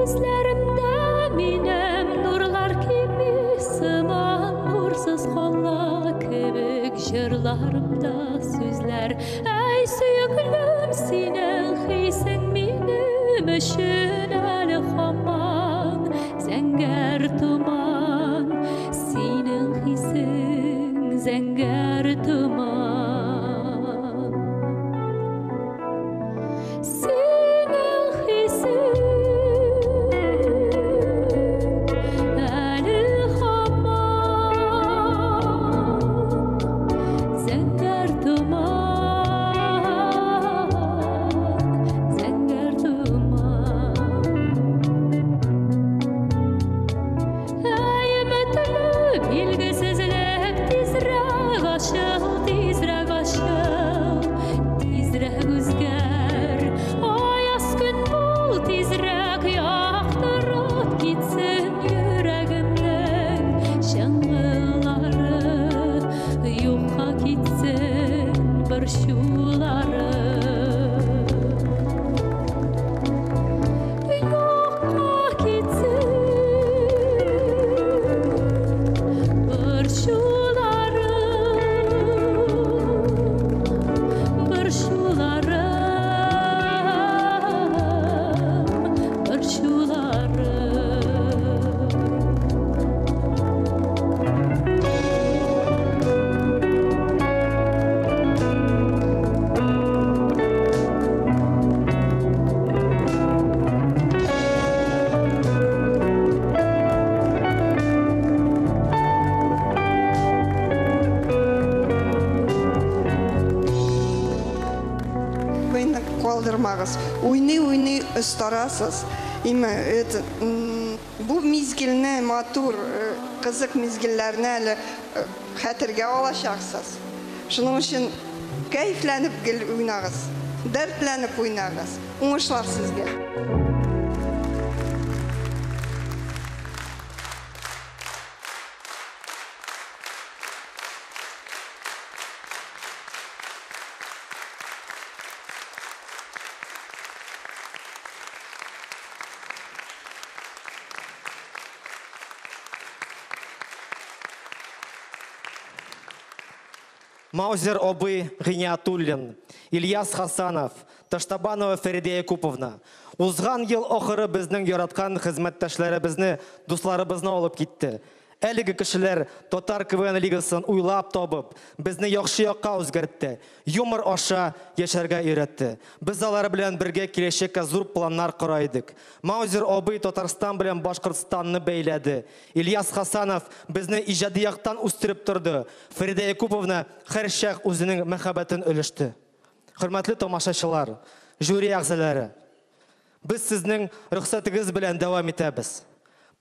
Күзләремдә минем нурлар кими сыман, нурсыз кала кебек җырларымда сүзләр. Әй, сөеклем, синең хисең минем өчен әле һаман зәңгәр томан. Синең хисең зәңгәр томан. Синең хисең әле һаман зәңгәр томан, зәңгәр томан. Әй, өметле билгесезлек, тизрәк ачыл, тизрәк ачыл, тизрәк үзгәр. Аяз көн бул, тизрәк яктырып китсен йөрәгемнең чыңгыллары, юкка китсен борчулары. Юкка китсен борчуларым, борчуларым, борчуларым. Уйны калдырмагыз. Уйный-уйный остарасыз. Име, это, бу мизгелне матур, кызык мизгелләрне әле хәтергә алачаксыз. Шуның өчен кәефләнеп гел уйнагыз, дәртләнеп уйнагыз. Уңышлар сезгә. Маузер абый Гыйниятуллин, Ильяс Хасанов, Таштабанова Фәридә Якуповна. Узган ел ахыры безнең яраткан хезмәттәшләребезне, дусларыбызны алып китте. Әлеге кешеләр Татар КВН лигасын уйлап табып, безне яхшы якка үзгәртте, юмор аша яшәргә өйрәтте. Без алар белән бергә киләчәккә зур планнар кора идек. Маузер абый Татарстан белән Башкортстанны бәйләде. Ильяс Хасанов безне иҗади яктан үстереп торды. Фәридә Якуповна һәрчак үзенең мәхәббәтен өләште. Хөрмәтле тамашачылар, жюри әгъзалары, без сезнең рөхсәтегез белән дәвам итәбез.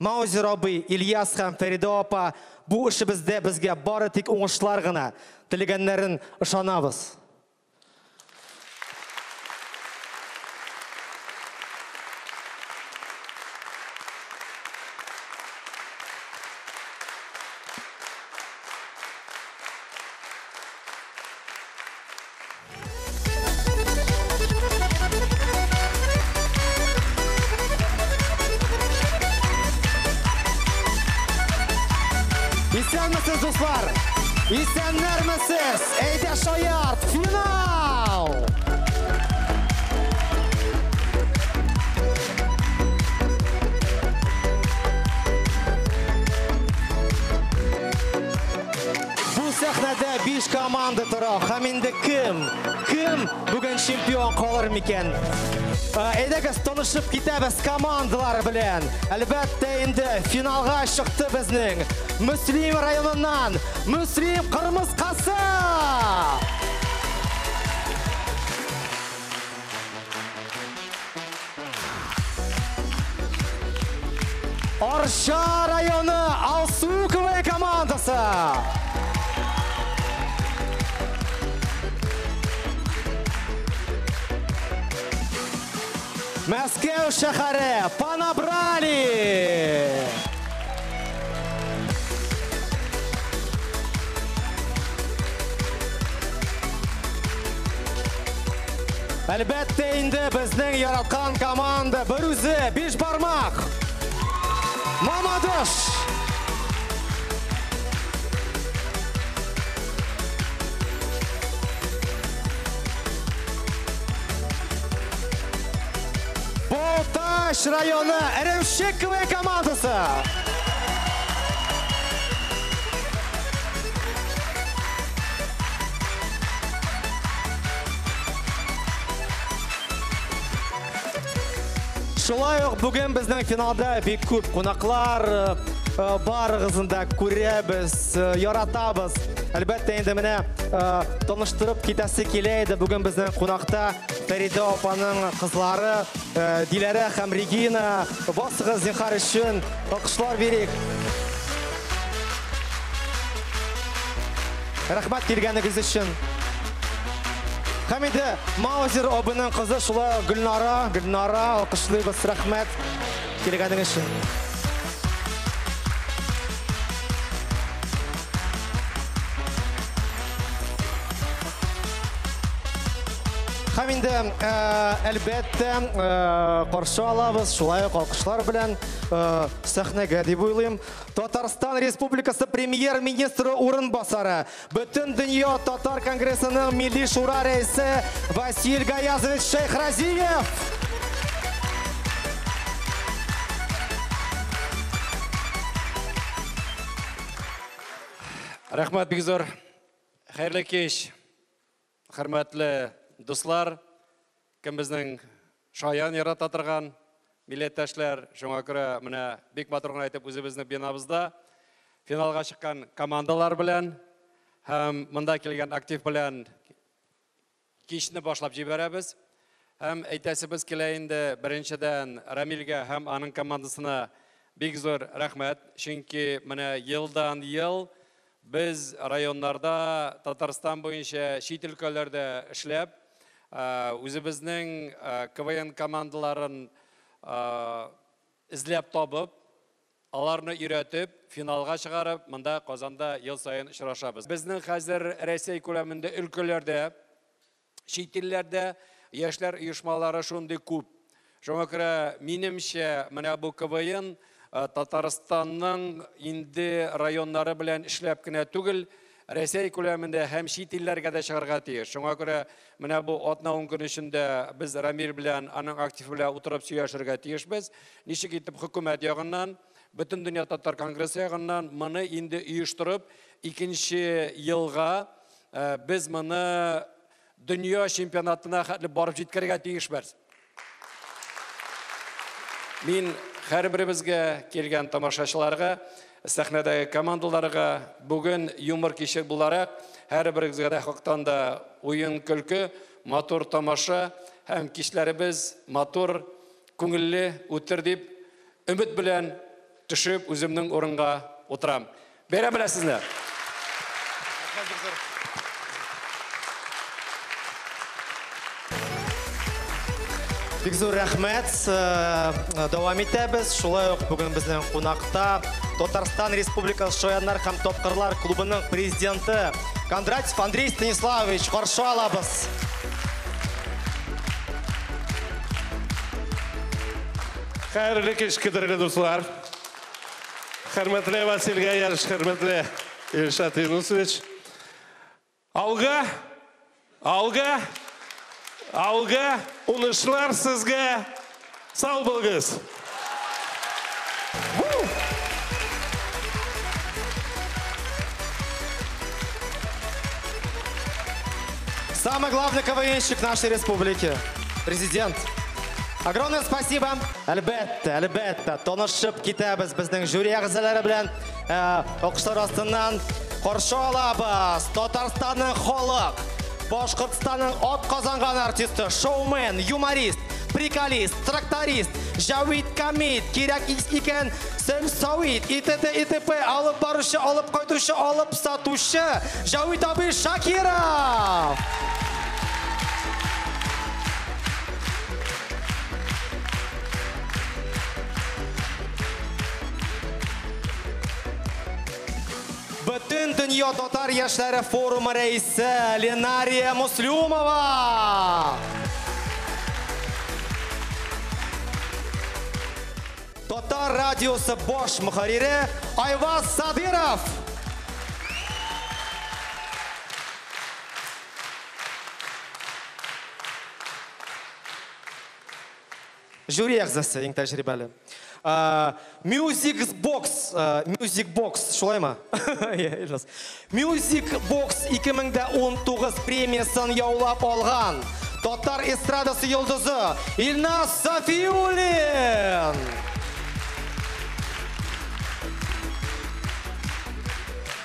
Маузер абый, Ильяс һәм Фәридә апа бу эшебездә безгә бары тик уңышлар гына теләгәннәрен ышанабыз. Исәнмесез, дуслар! Исәннәрмесез! Әйдә шаярт! Финал! Бу сәхнәдә 5 команда тора. Һәм инде кем? Кем бүген чемпион калыр микән? Әйдәгез танышып китәбез командалар белән. Әлбәттә инде финалга чыкты безнең Мөслим районыннан Мөслим Кырмыскасы! Арча районы Алсу КВН командасы! Мәскәү шәһәре Панабрали! Әлбәттә инде безнең яраткан команда бер үзе, биш бармак. Мамадыш. Балтач районы Эремчек КВН командасы. Шулай ук бүген безнең финалда бик күп кунаклар, барыгызны да күрәбез, яратабыз. Әлбәттә инде менә таныштырып китәсе килә иде. Бүген безнең кунакта Фәридә апаның кызлары Диләрә һәм Регина. Басыгыз зинһар өчен, алкышлар бирик. Рәхмәт килгәнегез өчен. Һәм инде Маузер абының кызы шулай Гөлнара, Гөлнара, алкышлыйбыз, рәхмәт килгәнең өчен. Һәм инде әлбәттә каршы алабыз, шулай ук алкышлар белән сәхнәгә дип уйлыйм. Татарстан Республикасы премьер-министры урынбасары, Бөтендөнья татар конгрессының Милли шура рәисе Василь Гаязович Шәйхразиев. Рәхмәт бик зур. Хәерле кич, хөрмәтле дуслар, кем безнең шаян ярата торган милләттәшләр, шуңа күрә менә бик матур гына итеп үзебезнең бинабызда финалга чыккан командалар белән һәм монда килгән актив белән кичне башлап җибәрәбез. Һәм әйтәсебез килә инде, беренчедән Рамилгә һәм аның командасына бик зур рәхмәт, чөнки менә елдан ел без районнарда, Татарстан буенча чит өлкәләрдә эшләп, үзебезнең КВН командаларын эзләп табып, аларны өйрәтеп, финалга чыгарып, монда Казанда ел саен очрашабыз. Безнең хәзер Рәсәй күләмендә өлкәләрдә, чит илләрдә яшьләр оешмалары шундый күп. Шуңа күрә, минемчә, менә бу КВН Татарстанның инде районнары белән эшләп кенә түгел, Рәсәй күләмендә һәм чит илләргә дә чыгарга тиеш. Шуңа күрә менә бу атна-ун көн эчендә без Рамил белән, аның актив белән утырып сөйләшергә тиешбез. Ничек итеп хөкүмәт ягыннан, Бөтендөнья татар конгрессы ягыннан моны инде оештырып, икенче елга без моны дөнья чемпионатына хәтле барып җиткерергә тиешбез. Мин һәрберебезгә, килгән тамашачыларга, сәхнәдәге командаларга бүген юмор киче буларак һәрберегезгә дә хактан да уен көлке, матур тамаша һәм кичләребез матур, күңелле үтер дип өмет белән төшеп үземнең урынга утырам. Бәйрәм белән сезне! Бик зур рәхмәт. Дәвам итәбез. Шулай ук бүген безнең кунакта Татарстан Республикасы Шаяннар һәм Тапкырлар клубының президенты Кондратьев Андрей Станиславович. Каршы алабыз. Хәерле кич, кадерле дуслар. Хөрмәтле Василь Гаярыш, хөрмәтле Илшат Юнусович. Алга, алга, алга, уңышлар сезгә. Сау булыгыз. Самый главный КВНщик нашей республики, президент. Огромное спасибо. Әлбәттә, әлбәттә, танышып китәбез безнең жюри әгъзалары белән. Алкышлар астыннан каршы алабыз Татарстанның халык, Башкортстанның ат казанган артисты, шоумен, юморист, приколист, тракторист, Җавит Камит, кирәк икән Сәмсавит, и т.д. и т.п. алып баручы, алып кайтучы, алып сатучы Җавит абый Шакиров. Бөтен дөнья татар яшьләре форумы рәисе Ленария Муслюмова. Татар радиосы баш мөхәррире Айваз Садыров. Жюри әгъзасы, иң тәҗрибәле. Music Box, Music Box, шулаймы? Илназ. Music Box 2019 премиясын яулап алган татар эстрадасы йолдызы Илназ Сафиуллин.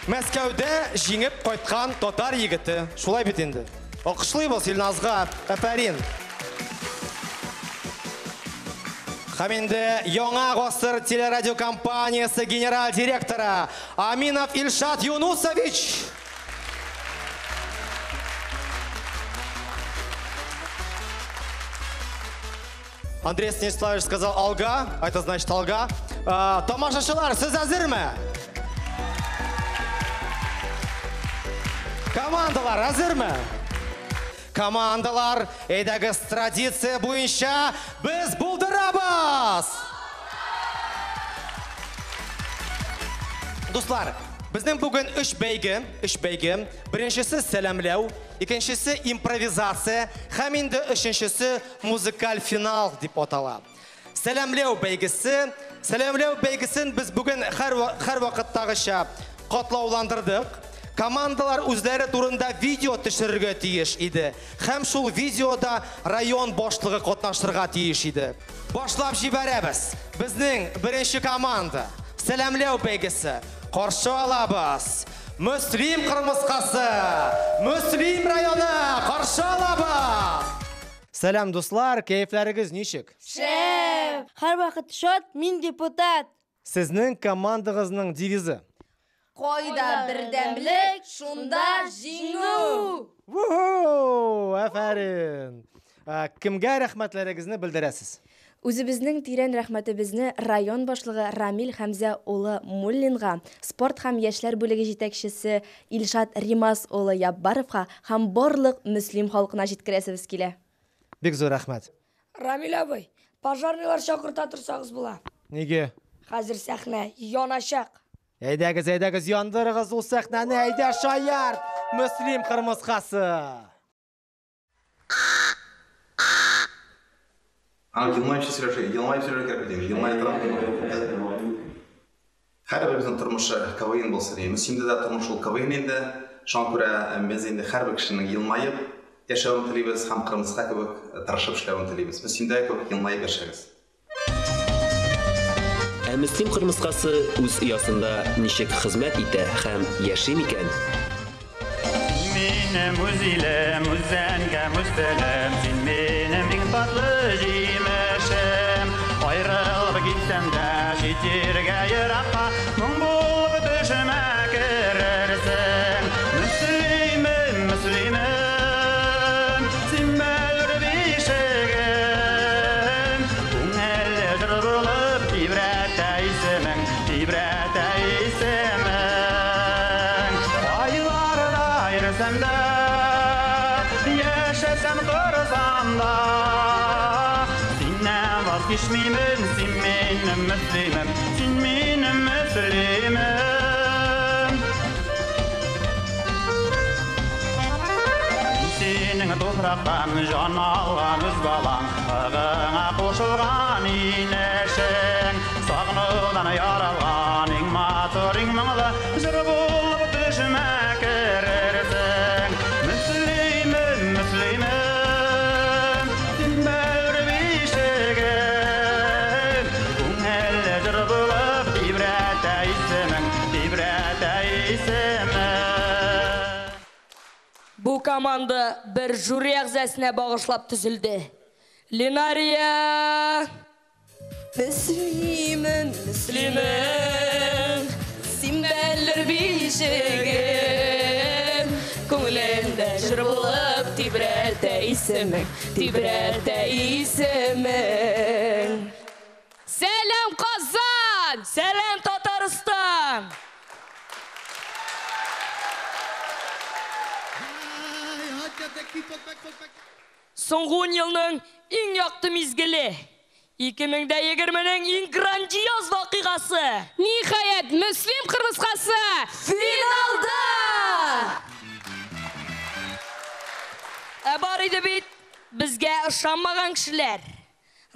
Мәскәүдә җиңеп кайткан татар егете. Шулай бит инде. Алкышлыйбыз Илназга. Афәрин. Һәм инде Яңа гасыр телерадиокомпаниясе генераль директоры Аминов Илшат Юнусович. Андрей Станиславович сказал алга, а это значит алга. Тамашачылар, сез әзерме? Командалар әзерме? Командалар, әйдәгез, традиция буенча без булдырабыз! Дуслар, безнең бүген өч бәйге, өч бәйге. Беренчесе сәламләү, икенчесе импровизация һәм инде өченчесе музыкаль финал дип атала. Сәламләү бәйгесе, сәламләү бәйгесен без бүген һәр вакыттагыча катлауландырдык. Командалар үзләре турында видео төшерергә тиеш иде. Һәм шул видеода район башлыгы катнашырга тиеш иде. Башлап җибәрәбез. Безнең беренче команда Сәламләү бәйгесе. Каршы алабыз. Мөслим кырмыскасы. Мөслим районы каршы алабыз. Сәлам, дуслар, кәефләрегез ничек? Шәп! Һәрвакыт шат, мин депутат. Сезнең командагызның девизы? Кайда бердәмлек, шунда җиңү! Вуху! Афәрин! Кемгә рәхмәтләрегезне белдерәсез? Үзебезнең тирән рәхмәтебезне район башлыгы Рамил Хәмзә улы Муллинга, спорт һәм яшьләр бүлеге җитәкчесе Илшат Римас улы Яббаровка һәм барлык Мөслим халкына җиткерәсебез килә. Бик зур рәхмәт. Рамил абый, пожарныйлар чакырта торсагыз була. Нигә? Хәзер сәхнә яначак. Әйдәгез, әйдәгез, яндырыгыз ул сәхнәне, әйдә шаярт, Мөслим кырмыскасы. Аны елмаеп сөйләшә, елмаеп сөйләргә кирәк бит инде, елмаеп торам. Һәрберебезнең тормышы КВН булсын иде. Мөслимдә дә тормыш ул КВН инде. Шуңа күрә без инде һәрбер кешенең елмаеп яшәвен телибез һәм кырмыска кебек тырышып эшләвен телибез. Мөслимдәге кебек елмаеп яшәгез. Ә Мөслим кырмыскасы үз оясында ничек хезмәт итә һәм яши микән? Син минем үз илем, үз әнкәм, үз телем, син минем иң татлы җимешем. Аерылып китсәм дә чит җиргә еракка, моң булып төшемә керерсең. Мөслимем, Мөслимем, син бәллүр бишегем. Күңелле җыр булып тибрәтә исемең, тибрәтә исемең. Айларда йөрсәм дә, яшәсәм торсам да, синнән ваз кичмимен, син минем Мөслимем, син минем Мөслимем. Мин синең туфрактан җан алган үз балаң, ыгыңа кушылган инешең, сагынудан яралган иң матур, иң моңлы җыр булып төшемә керерсең. Мөслимем, Мөслимем, син бәллүр бишегем, күңелле җыр булып тибрәтә исемең, тибрәтә исемең. Бу команда бер жюри әгъзасына багышлап төзелде. Ленария! Мөслимем, Мөслимем, син бәллүр бишегем, күңелемдә җыр булып тибрәтә исемең, тибрәтә исемең. Сәлам, Казан! Сәлам, Татарстан! Соңгы ун елның иң якты мизгеле. 2020-нең иң грандиоз вакыйгасы! Ниһаять, Мөслим кырмыскасы финалда! Ә бар иде бит безгә ышанмаган кешеләр.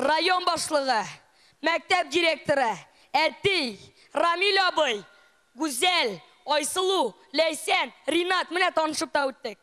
Район башлыгы, мәктәп директоры, әти, Рамил абый, Гүзәл, Айсылу, Ләйсән, Ринат, менә танышып та үттек.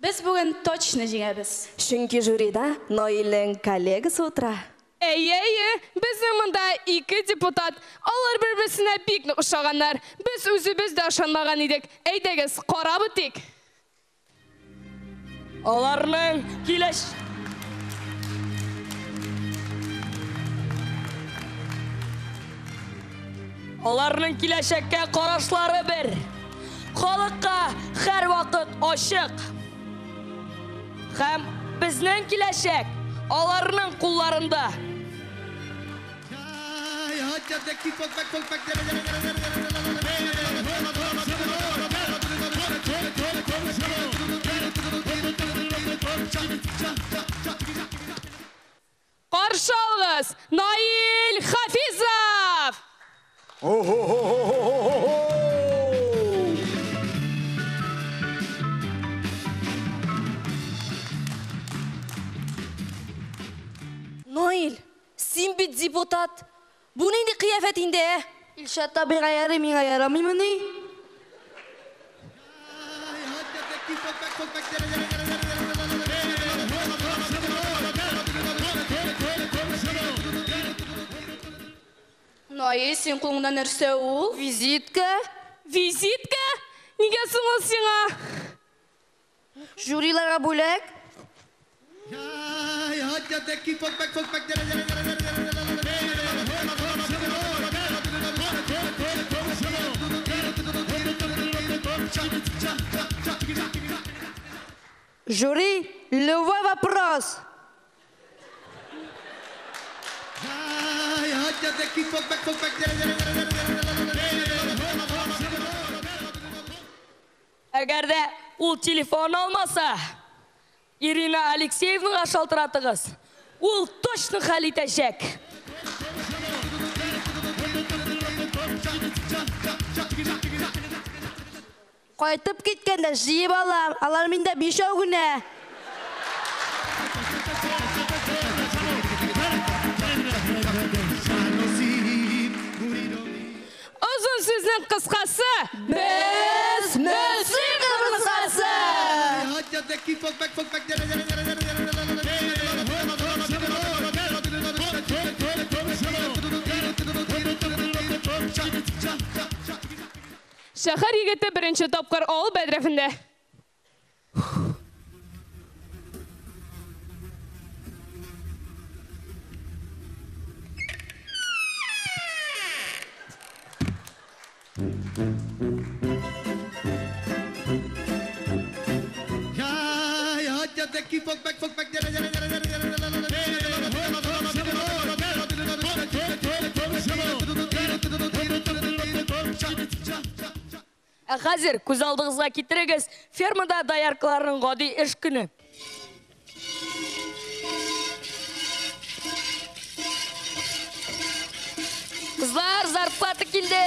Без бүген точно җиңәбез. Чөнки жюрида Наилнең коллегасы утыра. Әйе, әйе, безнең монда ике депутат. Алар бер-берсенә бик нык ошаганнар. Без үзебез дә ышанмаган идек. Әйдәгез, карап үтик. Аларның киләч... Аларның киләчәккә карашлары бер. Халыкка һәрвакыт ачык. Һәм безнең киләчәк аларның кулларында. Каршы алыгыз, Наил Хафизов! Наил, син бит депутат. Бу нинди кыяфәт инде, ә? Илшат абыйга ярый, миңа ярамыймыни? Наил, син кулыңда нәрсә ул? Визитка. Визитка? Нигә соң ул сиңа? Жюриларга бүләк. Жюри, любой вопрос. Әгәр дә ул телефон алмаса, Ирина Алексеевнага шалтыратыгыз. Ул точно хәл итәчәк. Кайтып киткәндә җыеп алам. Алар миндә бишәү генә. Озын сүзнең кыскасы, без Мөслим кырмыскасы! Шәһәр егете беренче тапкыр авыл бәдрәфендә. Ә хәзер күз алдыгызга китерегез, фермада дояркаларның гади эш көне. Кызлар, зарплата килде.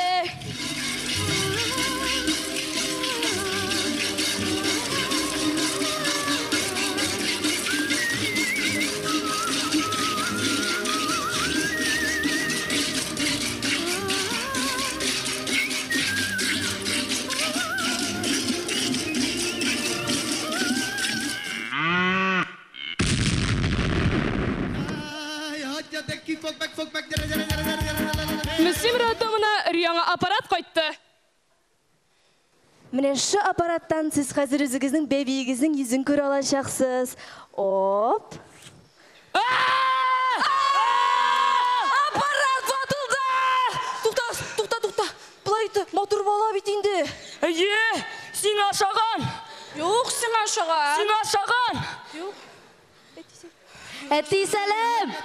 Мөслим роддомына өр-яңа аппарат кайтты. Менә шу аппараттан сез хәзер үзегезнең бәбиегезнең йөзен күрә алачаксыз. Оп! Аппарат ватылды! Тукта, тукта, тукта. Болай итеп, матур бала бит инде. Әйе, сиңа ошаган. Юк, сиңа ошаган. Сиңа ошаган. Юк. Әти, сәлам!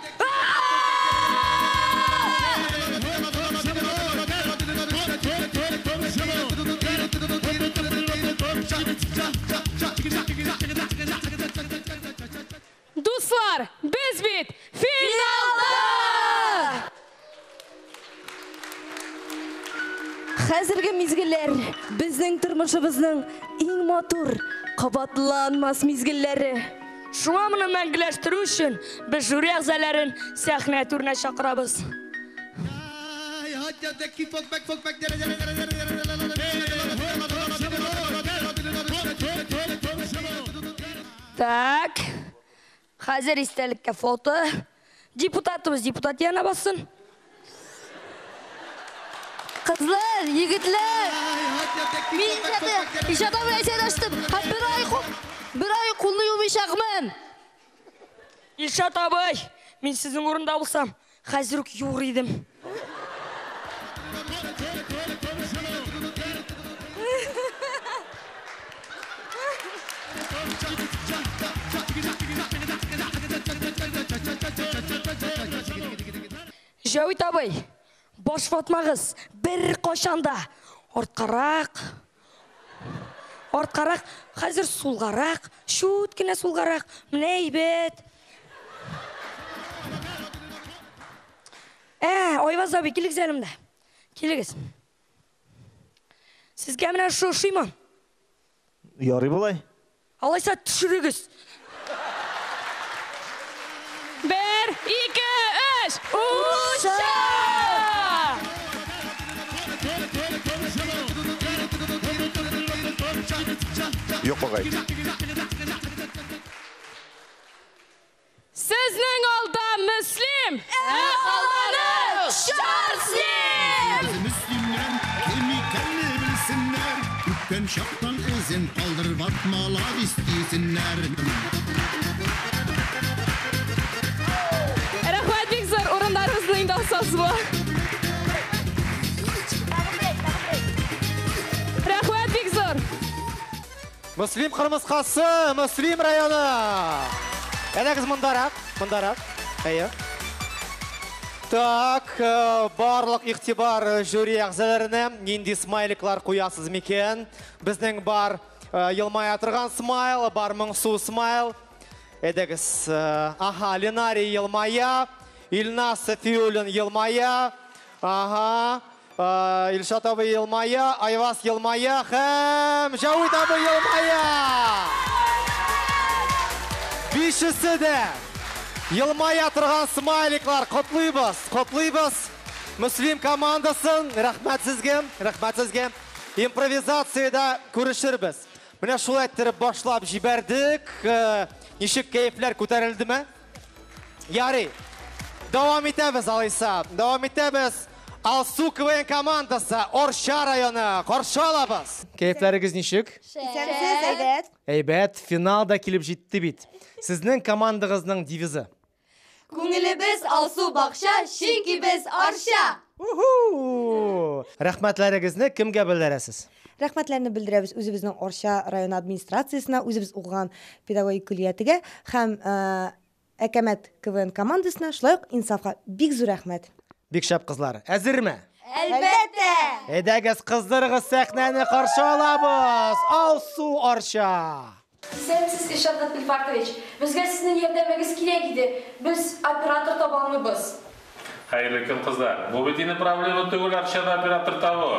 Хәзерге мизгелләр безнең тормышыбызның иң матур, кабатланмас мизгелләре. Шуңа моны мәңгеләштерү өчен без жюри әгъзаларын сәхнә түренә чакырабыз. Так. Хәзер истәлеккә фото. Депутатыбыз депутат янына бассын. Кызлар, егетләр! Мин Илшат абый әсәрләштем. Һәм бер ай кулны юмыйчакмын. Илшат абый, мин сезнең урында булсам, хәзер үк юыр идем. Җәвит абый, баш ватмагыз, бер кайчан да. Арткарак, арткарак, хәзер сулгарак, чүт кенә сулгарак. Менә әйбәт. Айваз абый, килегез әле монда. Килегез. Сезгә менә шушы ошыймы? Ярый болай. Алайса төшерегез. 1, 2, 3, Уча! Юк агай. Сезнең алда Мөслим, ә алары Чарслим! Мөслимнәр кем икәнне белсеннәр, үткән чактан эзен калдырып атмалап истесеннәр. Рәхмәт бик зур, урыннарыгызны инде алсагыз була. Рәхмәт бик зур. Мөслим кырмыскасы, Мөслим районы. Әйдәгез мондарак, мондарак. Әйе. Так, барлык игътибар жюри әгъзаларына. Нинди смайликлар куясыз микән? Безнең бар елмая торган смайл, бар моңсу смайл. Әйдәгез, аха, Ленарий елмая, Илназ Сафиуллин елмая, аха, Илшат абый елмая, Айваз елмая һәм Җәвит абый елмая. Бишесе дә елмая торган смайликлар. Котлыйбыз, котлыйбыз. Мөслим командасын. Рәхмәт сезгә, рәхмәт сезгә. Импровизациядә күрешербез. Менә шулай иттереп башлап җибәрдек. Ничек кәефләр күтәрелдеме? Ярый. Дәвам итәбез алайса. Дәвам итәбез. Алсу КВН командасы, Орча районы. Каршы алабыз. Кәефләрегез ничек? Исәнсез, әйбәт. Әйбәт, финал да килеп җитте бит. Сезнең командагызның девизы? Күңелебез алсу бакча, чөнки без Арча. Уху! Рәхмәтләрегезне кемгә белдерәсез? Рәхмәтләрне белдерәбез үзебезнең Арча районы администрациясенә, үзебез укыган педагогик көллиятегә һәм Әкәмәт КВН командасына, шулай ук Инсафка бик зур рәхмәт. Бик шәп кызлар. Әзерме? Әлбәттә! Әйдәгез, кыздырыгыз сәхнәне, каршы алабыз. Алсу Арча. Исәнмесез, Илшат Габделфартович. Безгә сезнең ярдәмегез кирәк иде. Без оператор таба алмыйбыз. Хәерле көн, кызлар. Бу бит инде проблема түгел Арчада оператор табу.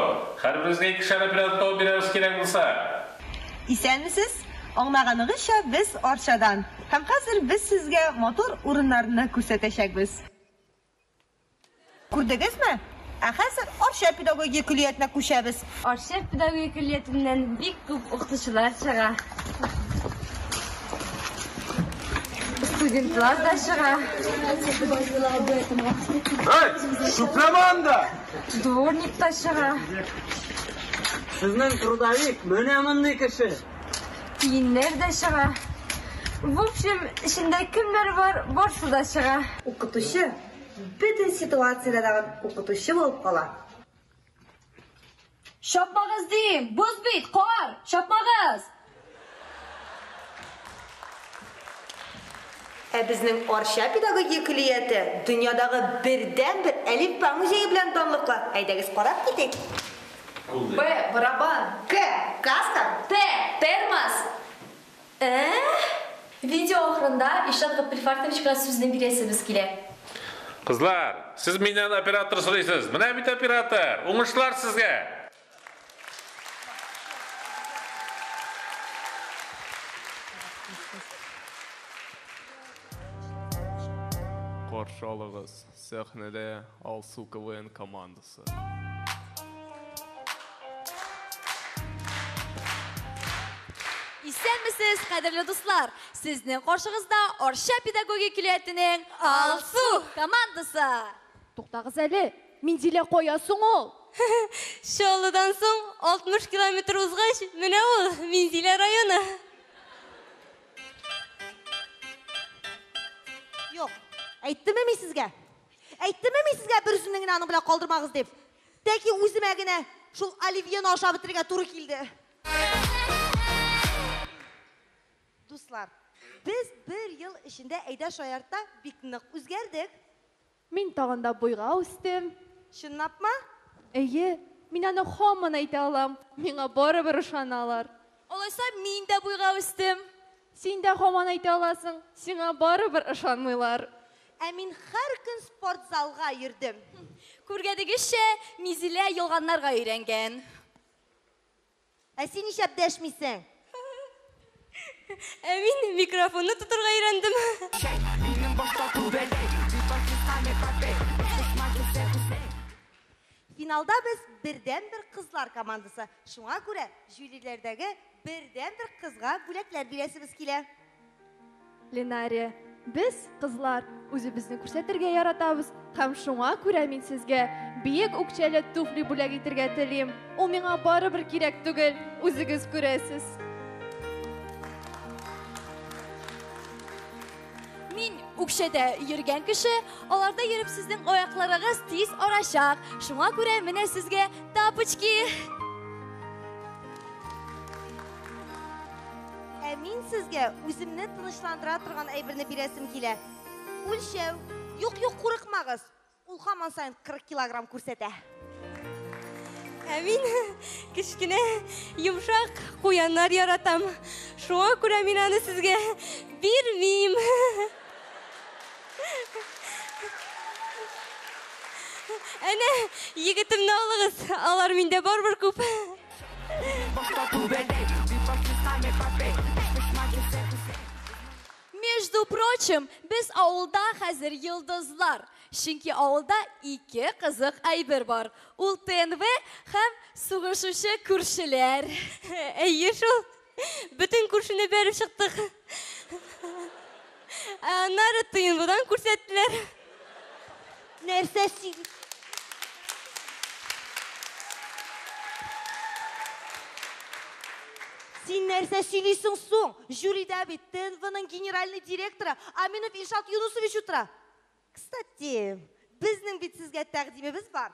Һәрберегезгә икешәр оператор табып бирәбез кирәк булса. Исәнмесез. Аңлаганыгызча, без Арчадан. Һәм хәзер без сезгә матур урыннарны күрсәтәчәкбез. Күрдегезме? Ә хәзер Арча педагогия көллиятенә күчәбез. Арча педагогия көллиятеннән бик күп укытучылар чыга. Студентлар да чыга. Эй, чүпләмә анда! Дворник та чыга. Сезнең трудовик менә мондый кеше. Киемнәр дә чыга. В общем, эчендә кемнәр бар, барсы да чыга. Укытучы бөтен ситуациядә дә укытучы булып кала. Чапмагыз дим, боз бит, кар, чапмагыз. Ә безнең Арча педагогия көллияте дөньядагы бердәнбер әлифба музее белән данлыклы. Әйдәгез карап китик. Б. Барабан. К. Каска. Т. Термос. Видео ахырында Илшат Габделфартовичка сүзне бирәсебез килә. Кызлар, сез миннән оператор сорыйсыз. Менә бит оператор. Уңышлар сезгә. Каршы алыгыз, сәхнәдә Алсу КВН командасы. Исәнмесез, кадерле дуслар! Сезнең каршыгызда Арча педагогик көллиятенең Алсу командасы. Туктагыз әле, Минзилә кая соң ул? Чаллыдан соң 60 километр узгач, менә ул, Минзилә районы. Юк, әйттемме мин сезгә? Әйттемме мин сезгә бер үземне генә аның белән калдырмагыз дип? Тәки үземә генә шул оливьены ашап бетерергә туры килде. Дуслар, без бер ел эчендә Әйдә шаярта бик нык үзгәрдек. Мин тагын да буйга үстем. Чынлапмы? Әйе, мин аны һаман әйтә алам. Миңа барыбер ышаналар. Алайса мин дә буйга үстем. Син дә һаман әйтә аласың, сиңа барыбер ышанмыйлар. Ә мин һәр көн спортзалга йөрдем. Күргәнегезчә, Мизилә ялганнарга өйрәнгән. Ә син нишләп дәшмисең? Ә мин микрофонны тотырга өйрәндем. Финалда без бердәнбер кызлар командасы. Шуңа күрә жюриләрдәге бердәнбер кызга бүләкләр бирәсебез килә. Ленария, без, кызлар, үзебезне күрсәтергә яратабыз һәм шуңа күрә мин сезгә биек үкчәле туфли бүләк итергә телим. Ул миңа барыбер кирәк түгел, үзегез күрәсез. Мин үкчәдә йөргән кеше, аларда йөреп сезнең аякларыгыз тиз арачак. Шуңа күрә менә сезгә тапочки. Ә мин сезгә үземне тынычландыра торган әйберне бирәсем килә. Үлчәү. Юк, юк, курыкмагыз. Ул һаман саен 40 килограмм күрсәтә. Ә мин кечкенә йомшак куяннар яратам. Шуңа күрә мин аны сезгә бирмим. Әнә, егетемне алыгыз. Алар миндә барыбер күп. Между прочим, без авылда хәзер йолдызлар. Чөнки авылда ике кызык әйбер бар. Ул ТНВ һәм сугышучы күршеләр. Әйе шул. Бөтен күршене бәреп чыктык. Ә аннары ТНВдан күрсәттеләр. Нәрсә син? Син нәрсә сөйлисең соң? Жюрида бит ТНВның генеральный директоры Аминов Илшат Юнусович утыра. Кстати, безнең бит сезгә тәкъдимебез бар.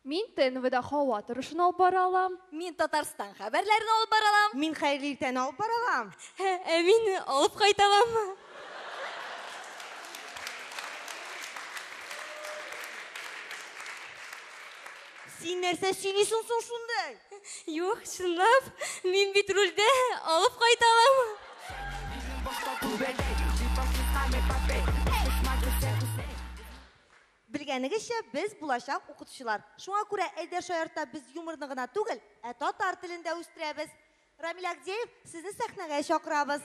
Мин ТНВда һава торышын алып бара алам. Мин Татарстан хәбәрләрен алып бара алам. Мин хәерле иртәне алып бара алам. Ә мин алып кайта алам. Син нәрсә сөйлисең соң шундай? Юк, чынлап, мин бит рульдә алып кайта алам. Белгәнегезчә, без булачак укытучылар. Шуңа күрә Әйдә шаярта без юморны гына түгел, ә татар телен дә үстерәбез. Рамил Агдеев, сезне сәхнәгә чакырабыз.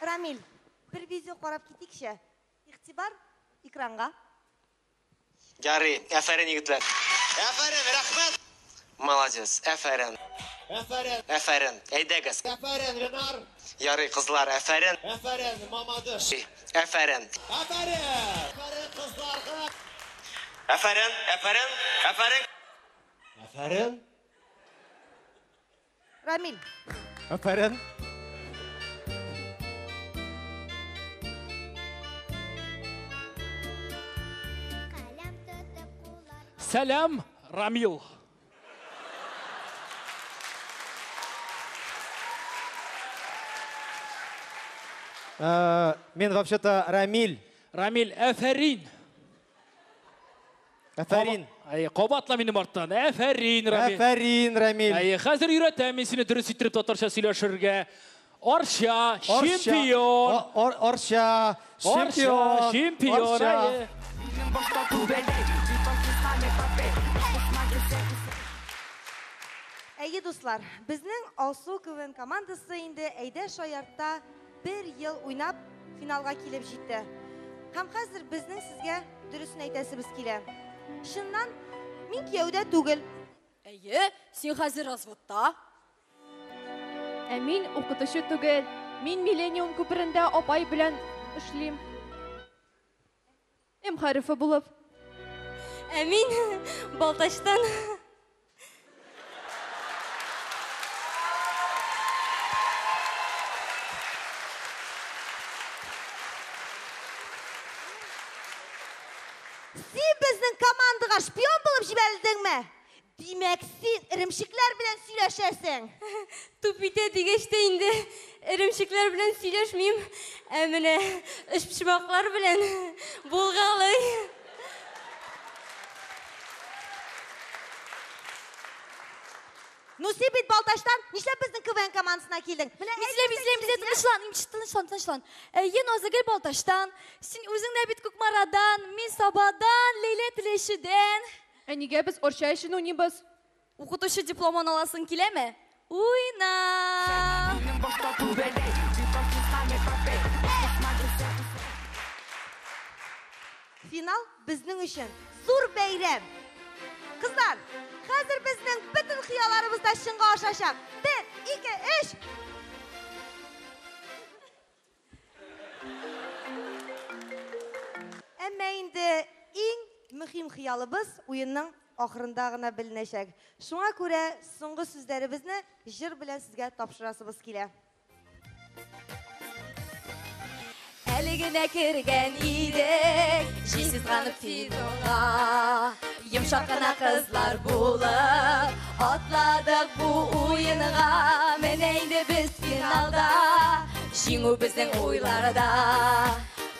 Рамил, бер видео карап китикче. Игътибар экранга. Ярый, әфәрин егетләр. Әфәрин, рәхмәт. Молодец, әфәрин. Әфәрин. Әфәрин, әйдәгез. Әфәрин, Ленар. Ярый, кызлар, әфәрин. Әфәрин, Мамадыш. Әфәрин. Әфәрин. Әфәрин, кызларга. Әфәрин, әфәрин, әфәрин. Әфәрин. Рамил. Әфәрин. Сәлам, Рамил. Мин вообще-то Рамиль. Рамиль, әфәрин. Әфәрин. Әй, кабатла минем арттан. Әфәрин, Рамиль. Әфәрин, Рамиль. Әй, хәзер өйрәтәм мин сине дөрес иттереп татарча сөйләшергә. Арча, чемпион. Арча, чемпион. Чемпион. Арча. Әйе, дуслар, безнең Алсу КВН командасы инде Әйдә шаяртта бер ел уйнап финалга килеп җитте. Һәм хәзер безнең сезгә дөресен әйтәсебез килә. Чыннан, мин кияүдә түгел. Әйе, син хәзер разводта. Ә мин укытучы түгел. Мин Миллениум күперендә апай белән эшлим. М хәрефе булып. Ә мин Балтачтан. Син безнең командага шпион булып җибәрелдеңме? Димәк, син эремчекләр белән сөйләшәсең. Туп итә дигәч тә инде эремчекләр белән сөйләшмим. Ә менә өчпочмаклар белән булгалый. Ну син бит Балтачтан, нишләп безнең КВН командасына килдең? Менә Мизлә, мизлә, мизлә, тынычлан, тынычлан, тынычлан. Әйе, Назыгөл Балтачтан. Син үзең дә бит Кукмарадан, мин Сабадан, Ләйлә Теләчедән. Ә нигә без Арча өчен уйныйбыз? Укытучы дипломын аласың киләме? Уйна! Финал безнең өчен зур бәйрәм. Кызлар, хәзер безнең бөтен хыялларыбыз да чынга ашачак. Бер, ике, өч. Әмма инде иң мөһим хыялыбыз уенның ахырында гына беленәчәк. Шуңа күрә соңгы сүзләребезне җыр белән сезгә тапшырасыбыз килә. Әле генә кергән идек, җил сызганып фидонга. Йомшак кына кызлар булып, атладык бу уенга. Менә инде без финалда, җиңү безнең уйларда.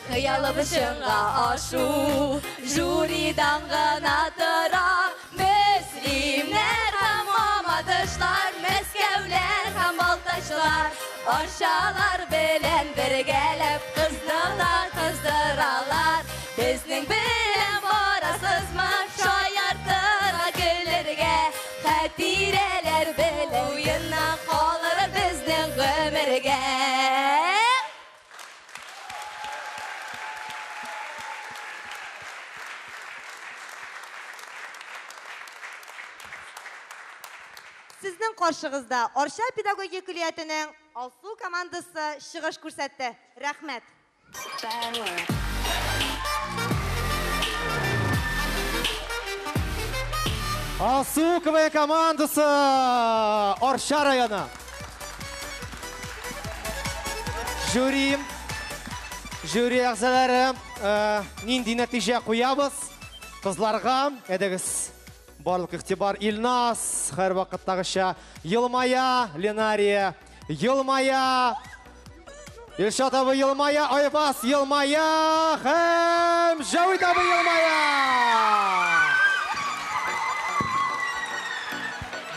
Хыялыбыз чынга ашу, жюридан гына тора. Мөслимнәр һәм Мамадышлар, Мәскәүләр һәм Балтачлар, Арчалар белән бергәләп кызны кыздыралар. Безнең белән барасызмы шаяртырга, көлергә? Хатирәләр белән уеннан калыр безнең гомергә. Сезнең каршыгызда Арча педагогия көллиятенең Алсу командасы чыгыш күрсәтте. Рәхмәт. Алсу КВН командасы Арча районы. Жюри, жюри әгъзалары, нинди нәтиҗә куябыз? Кызларга, әйдәгез, барлык игътибар Илназ, һәрвакыттагыча елмая, Ленария елмая, Илшат абый елмая, Айваз елмая һәм Җавит абый елмая.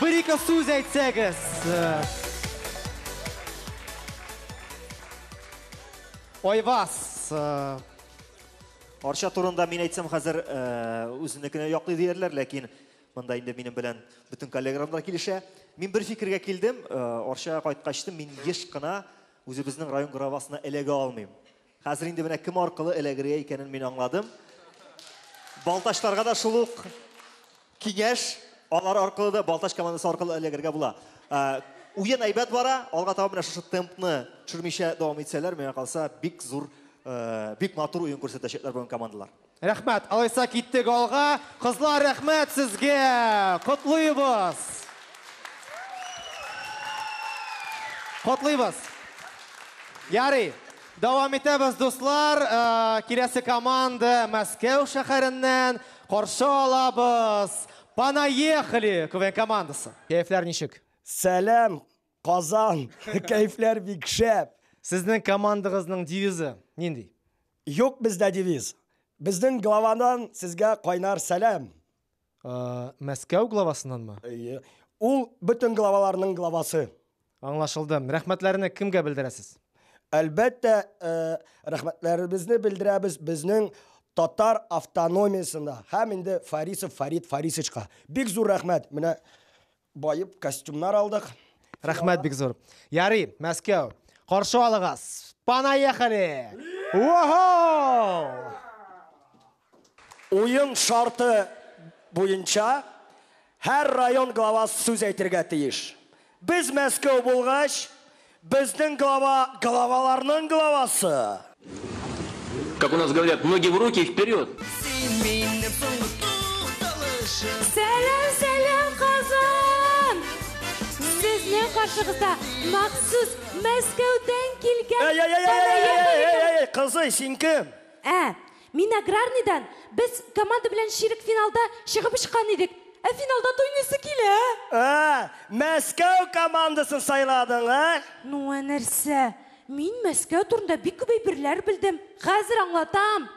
Бер-ике сүз әйтсәгез. Айваз. Арча турында мин әйтсәм хәзер үзенекенә яклый диярләр, ләкин монда инде минем белән бөтен коллегаларым да килешә. Мин бер фикергә килдем, Арчага кайткачтым, мин еш кына үзебезнең район главасына эләгә алмыйм. Хәзер инде менә кем аркылы эләгергә икәнен мин аңладым. Балтачларга да шул ук киңәш, алар аркылы да Балтач командасы аркылы эләгергә була. Уен әйбәт бара, алга таба менә шушы темпны төшермичә дәвам итсәләр, миңа калса, бик зур, бик матур уен күрсәтәчәкләр бүген командалар. Рәхмәт, алайса киттек алга. Кызлар, рәхмәт сезгә. Котлыйбыз. Котлыйбыз. Ярый, дәвам итәбез, дуслар. Киләсе команда Мәскәү шәһәреннән каршы алабыз. Понаехали КВН командасы. Кәефләр ничек? Сәлам, Казан. Кәефләр бик шәп. Сезнең командагызның девизы нинди? Юк бездә девиз. Безнең главадан сезгә кайнар сәлам. Мәскәү главасыннанмы? Әйе. Ул бөтен главаларның главасы. Аңлашылды. Рәхмәтләрне кемгә белдерәсез? Әлбәттә, рәхмәтләребезне белдерәбез безнең татар автономиясендә һәм инде Фарисов Фарид Фарисычка. Бик зур рәхмәт. Менә баеп костюмнар алдык. Рәхмәт бик зур. Ярый, Мәскәү, каршы алыгыз. Понаехали! Ого! Уен шарты буенча һәр район главасы сүз әйтергә тиеш. Без Мәскәү булгач, безнең глава главаларның главасы. Как у нас говорят, ноги в руки и вперед. Сәлам, сәлам, Казан! Сезнең каршыгызда махсус Мәскәүдән килгән Эй, эй, эй, эй, эй, эй, эй, эй, кызый, син кем? Ә, мин аграрныйдан. Без команда белән чирек финалда чыгып очкан идек. Ә финалда туйныйсы килә. Ә, Мәскәү командасын сайладың, ә? Ну, ә нәрсә? Мин Мәскәү турында бик күп әйберләр белдем. Хәзер аңлатам.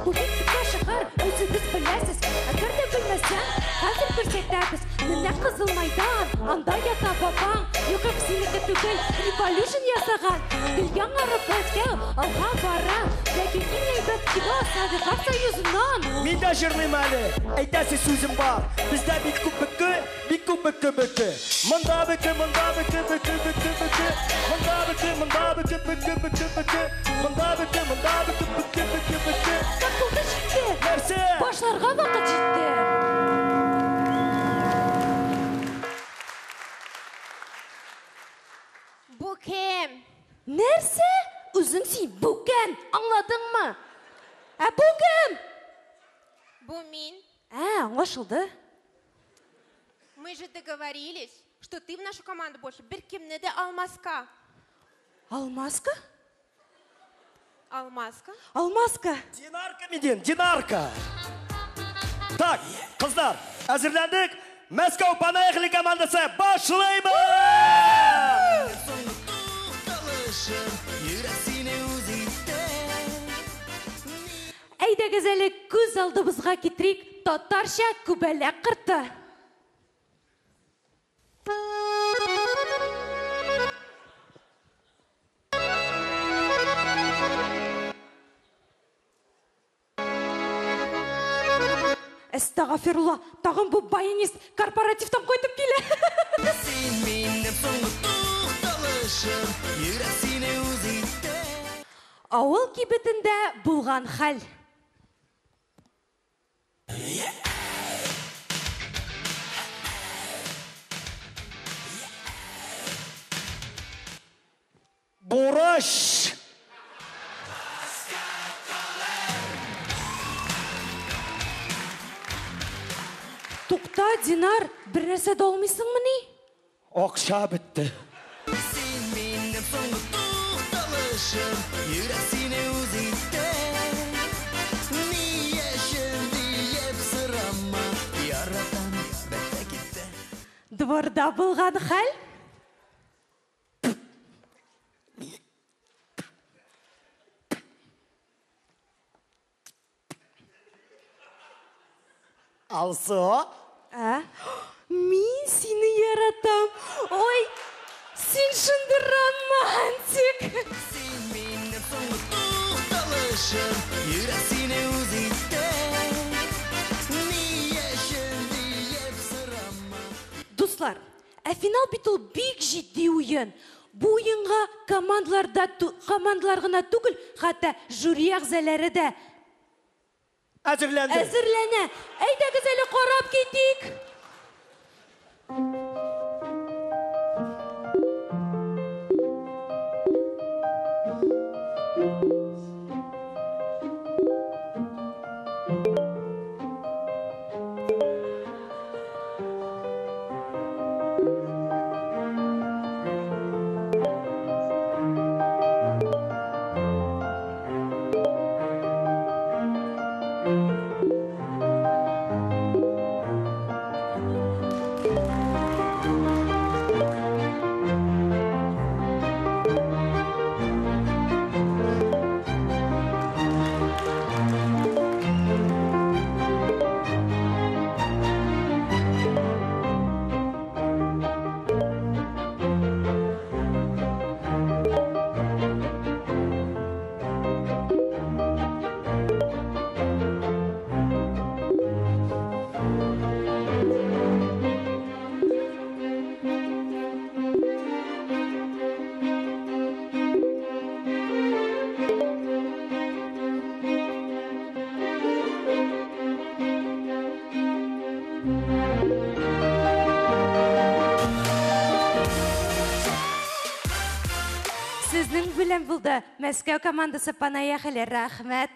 Бу бик текә шәһәр, үзегез беләсез. Әгәр дә белмәсәң, хәзер күрсәтәбез. Менә Кызыл Майдан, анда ята бабаң. Юк, юк, синеке түгел, революшн ясаган. Гел яңарып Мәскәү алга бара. Ләкин иң әйбәт кино Советлар Союзыннан. Мин дә җырлыйм әле. Әйтәсе сүзем бар. Бездә бик күп бөке, бик күп бөке бөке. Монда бөке, монда бөке, бөке, бөке, бөке. Монда бөке, монда бөке, бөке, бөке, бөке. Монда бөке, монда бөке, бөке, бөке, бөке. Так булды җитте. Нәрсә? Башларга вакыт җитте. Бу кем? Нәрсә? Үзең син бүкән, аңладыңмы? Ә бу кем? Бу мин. Ә, аңлашылды. Мы же договорились, что ты в нашу команду больше беркемне дә алмаска. Алмаска? Алмаска? Алмаска. Динарка мидин, Динарка. Так, кызлар, әзерләндек. Мәскәү Понаехали командасы башлыйбыз! Әйдәгез әле күз алдыбызга китерик татарча күбәләк корты. Әстәгафирулла, тагын бу баянист корпоративтан кайтып килә. Син минем соңгы тукталышым, йөрәк сине үз итте. Авыл кибетендә булган хәл. Бурыч! Тукта, Динар, бер нәрсә дә алмыйсыңмыни? Акча бетте. Син минем соңгы тукталышым, йөрәк сине үз итте. Ни өчен диеп сорама, яратам, бетте китте. Дворда булган хәл? Алсу? Ә? Мин сине яратам. Ой, син шундый романтик. Син минем соңгы тукталышым, йөрәк сине үз итте. Ни өчен диеп сорама. Дуслар, ә финал бит ул бик җитди уен. Бу уенга командалар гына түгел, хәтта жюри әгъзалары да Әзерләнде. Әзерләнә. Әйдәгез әле карап китик. булды. Мәскәү командасы понаехали. Рәхмәт.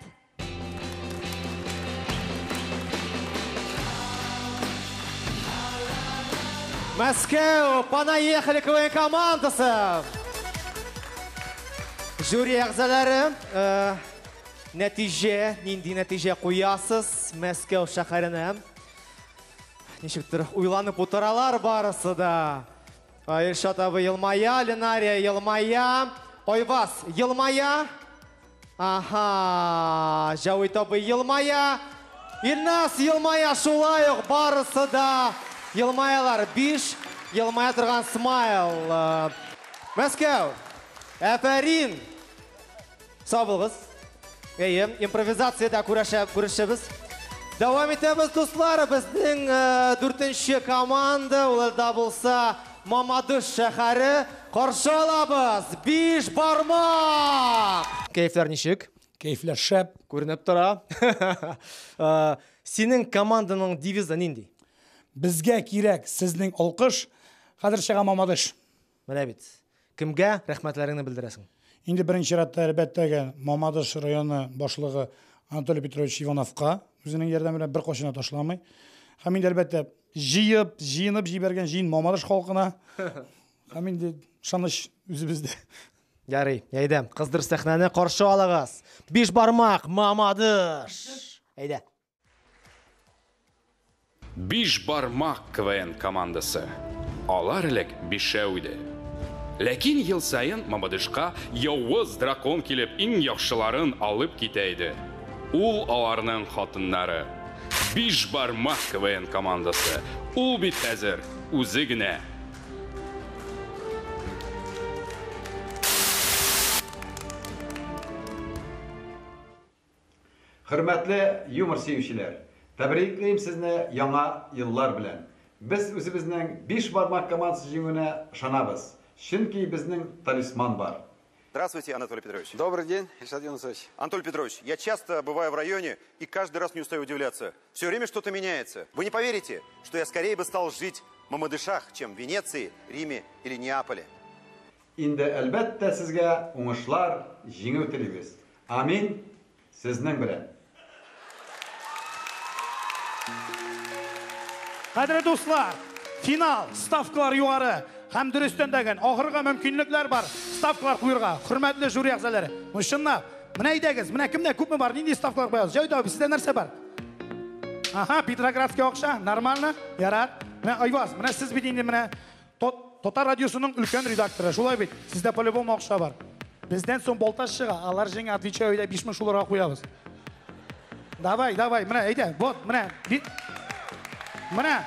Мәскәү, понаехали КВН командасы. Жюри әгъзалары, нәтиҗә, нинди нәтиҗә куясыз Мәскәү шәһәренә? Ничектер уйланып утыралар барысы да. Илшат абый елмая, Ленария елмая, Айваз елмая. Аха, Җавит абый елмая, Илназ елмая, шулай ук барысы да елмаялар. 5 елмая торган смайл. Мәскәү, әфәрин. Сау булыгыз. Әйе, импровизациядә күрешәбез. Дәвам итәбез, дуслар. Безнең 4-нче команда, ул да булса Мамадыш шәһәре. Каршы алабыз. 5 бармак. Кәефләр ничек? Кәефләр шәп. Күренеп тора. Синең команданың девизы нинди? Безгә кирәк сезнең алкыш. Хәзер чыга Мамадыш. Менә бит. Кемгә рәхмәтләреңне белдерәсең? Инде беренче чиратта, әлбәттә, Мамадыш районы башлыгы Анатолий Петрович Ивановка үзенең ярдәме белән бер кайчан да ташламый. Һәм инде, әлбәттә, җыеп, җыенып җибәргән җыен Мамадыш халкына. Һәм инде ышаныч үзебездә. Ярый, әйдә, кыздыр сәхнәне, каршы алыгыз. 5 бармак, Мамадыш. Әйдә. 5 бармак КВН командасы. Алар элек бишәү иде. Ләкин ел саен Мамадышка явыз дракон килеп иң яхшыларын алып китә иде. Ул аларның хатыннары. 5 бармак КВН командасы. Ул бит хәзер үзе генә. Хөрмәтле юмор сөючеләр, тәбриклим сезне яңа еллар белән. Без үзебезнең 5 бармак командасы җиңүенә ышанабыз. Чөнки безнең талисман бар. Здравствуйте, Анатолий Петрович. Добрый день, Ильшат Юнусович. Анатолий Петрович, я часто бываю в районе и каждый раз не устаю удивляться. Все время что-то меняется. Вы не поверите, что я скорее бы стал жить в Мамадышах, чем в Венеции, Риме или Неаполе. Инде әлбәттә сезгә уңышлар, җиңү телибез. Амин. Сезнең белән. Кадерле дуслар, финал, ставкалар югары һәм дөрестән дә ахырга мөмкинлекләр бар. Ставкалар куярга, хөрмәтле жюри әгъзалары. Ну чынлап, менә әйдәгез, менә кемдә күпме бар, нинди ставкалар куябыз? Җәүдә абый, сездә нәрсә бар? Аха, Петроградский акча, нормально, ярар. Менә Айваз, менә сез бит инде менә Татар радиосының өлкән редакторы, шулай бит. Сездә по-любому акча бар. Бездән соң Балтач чыга, алар җиңә, отвечаю, әйдә 5000 шуларга куябыз. Давай, давай, менә әйдә, вот, менә. Менә.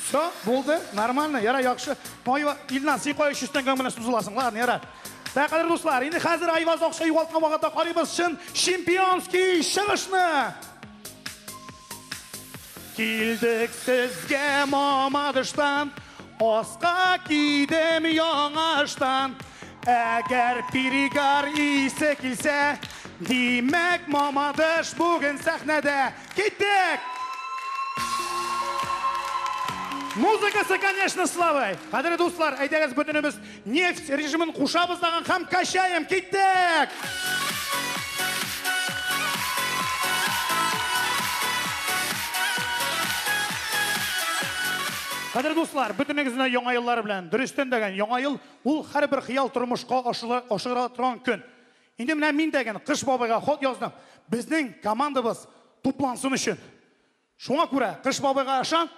Все, булды, нормально, яра, яхшы. Айва, Илназ, син кая 300 тәңгә менә сузыласың, ладно, яра. Так, кадерле дуслар, инде хәзер Айваз акча югалткан вакытта карыйбыз чын чемпионский чыгышны. Килдек сезгә Мамадыштан, аска кидем яңаштан. Әгәр перегар исе килсә, димәк Мамадыш бүген сәхнәдә. Киттек! Музыкасы, конечно, слабый. Кадерле дуслар, әйдәгез бөтенебез нефть режимын кушабыз дагын һәм качаем. Киттек! Кадерле дуслар, бөтенегезне яңа еллар белән, дөрестән дә яңа ел ул һәрбер хыял тормышка ашыра торган көн. Инде менә мин дәген Кыш бабайга хат яздым. Безнең командабыз туплансын өчен. Шуңа күрә Кыш бабайга ышан,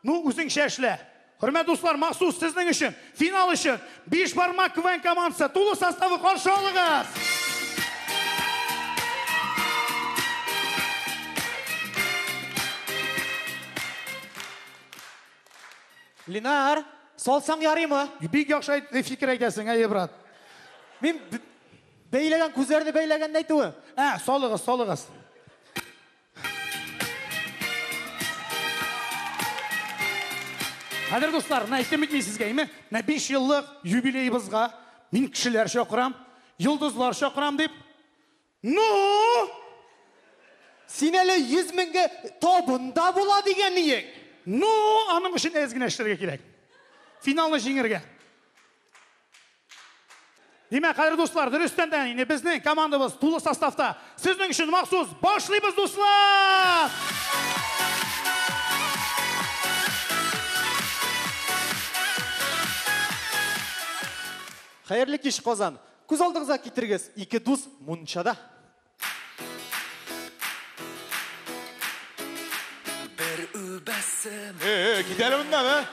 ну үзеңчә эшлә. Хөрмәтле дуслар, махсус сезнең өчен, финал өчен 5 бармак КВН командасы тулы составы каршы алыгыз. Ленар, салсаң ярыймы? Бик яхшы фикер әйтәсең, әйе, брат. Мин бәйләгән күзләрне бәйләгәнне әйтүе. Ә, салыгыз, салыгыз. Кадерле дуслар, менә әйтәм бит мин сезгә, әйме? Менә 5 еллык юбилеебызга мин кешеләр чакырам, йолдызлар чакырам дип. Ну! Син әле 100 меңгә табында була дигән ниең. Ну, аның өчен әз генә эшләргә кирәк. Финалны җиңәргә. Димәк, кадерле дуслар, дөрестән дә инде безнең командабыз тулы составта. Сезнең өчен махсус башлыйбыз, дуслар! Хәерле кич, Казан. Күз алдыгызга китерегез, ике дус мунчада. Бер үбәсем. Кит әле моннан, ә?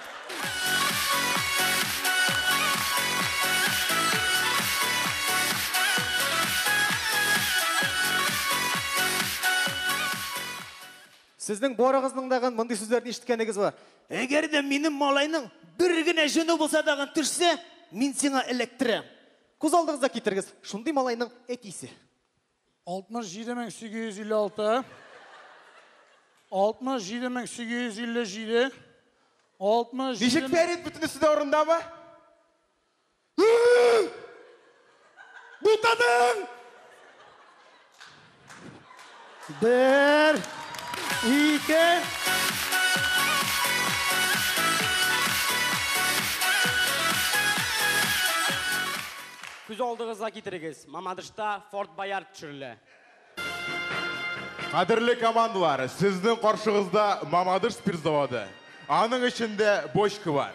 Сезнең барыгызның дагын мондый сүзләрне ишеткәнегез бар. Әгәр дә минем малайның бер генә җене булса дагын төшсә, мин сиңа эләктерәм. Күз алдыгызга китерегез, шундый малайның әтисе. 67856, 67857, 67 Ничек, Фәрит, бөтенесе дә урындамы? Бутадың! Бер, ике. Күз алдыгызга китерегез, Мамадышта Форт Боярд төшерелә. Кадерле командалар, сезнең каршыгызда Мамадыш спирт заводы. Аның эчендә бочка бар.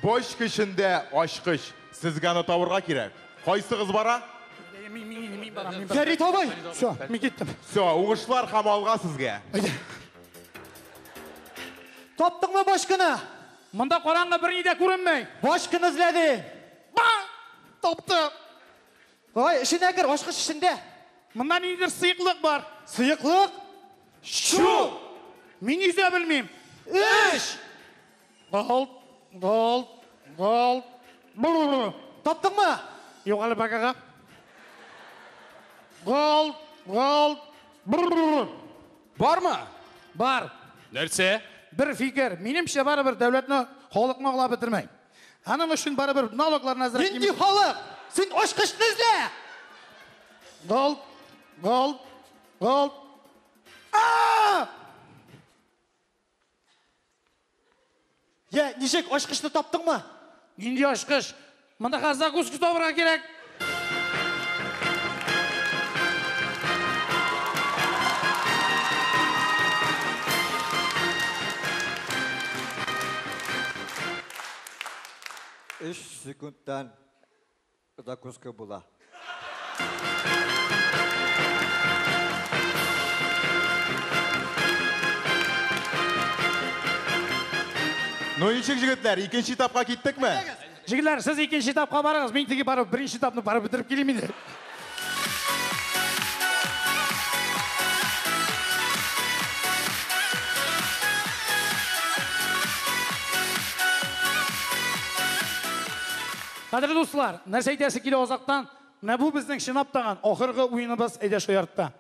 Бочка эчендә ачкыч. Сезгә аны табырга кирәк. Кайсыгыз бара? Фәрит абый! Всё, мин киттем. Всё, уңышлар һәм алга сезгә. Таптыңмы бочканы? Монда караңгы берни дә күренми. Бочканы эзләдем. Ба! Таптым. Ой, эченә кер, ачкыч эчендә. Монда ниндидер сыеклык бар. Сыеклык? Чу! Мин йөзә белмим. Өч! Голд, голд, голд. Бу-бу-бу. Таптыңмы? Юк әле пока. Голд, голд. Бу-бу-бу. Бармы? Бар. Нәрсә? Бер фикер. Минемчә барыбер дәүләтне, халыкны аңлап бетермәй. Аның өчен барыбер налогларны әзрәк Нинди халык? Син ачкычны эзлә! Голд, голд, голд. А! Я, ничек ачкычны таптыңмы? Нинди ачкыч? Монда хәзер закуска табырга кирәк. Өч секундтан закуска була. Ну ничек, җегетләр, икенче этапка киттекме? Җегетләр, сез икенче этапка барыгыз, мин теге барып беренче этапны барып бетереп килим инде. Кадерле дуслар, нәрсә әйтәсе килә азактан? Менә бу безнең чынлап тагын ахыргы уеныбыз әйдә шаяртта.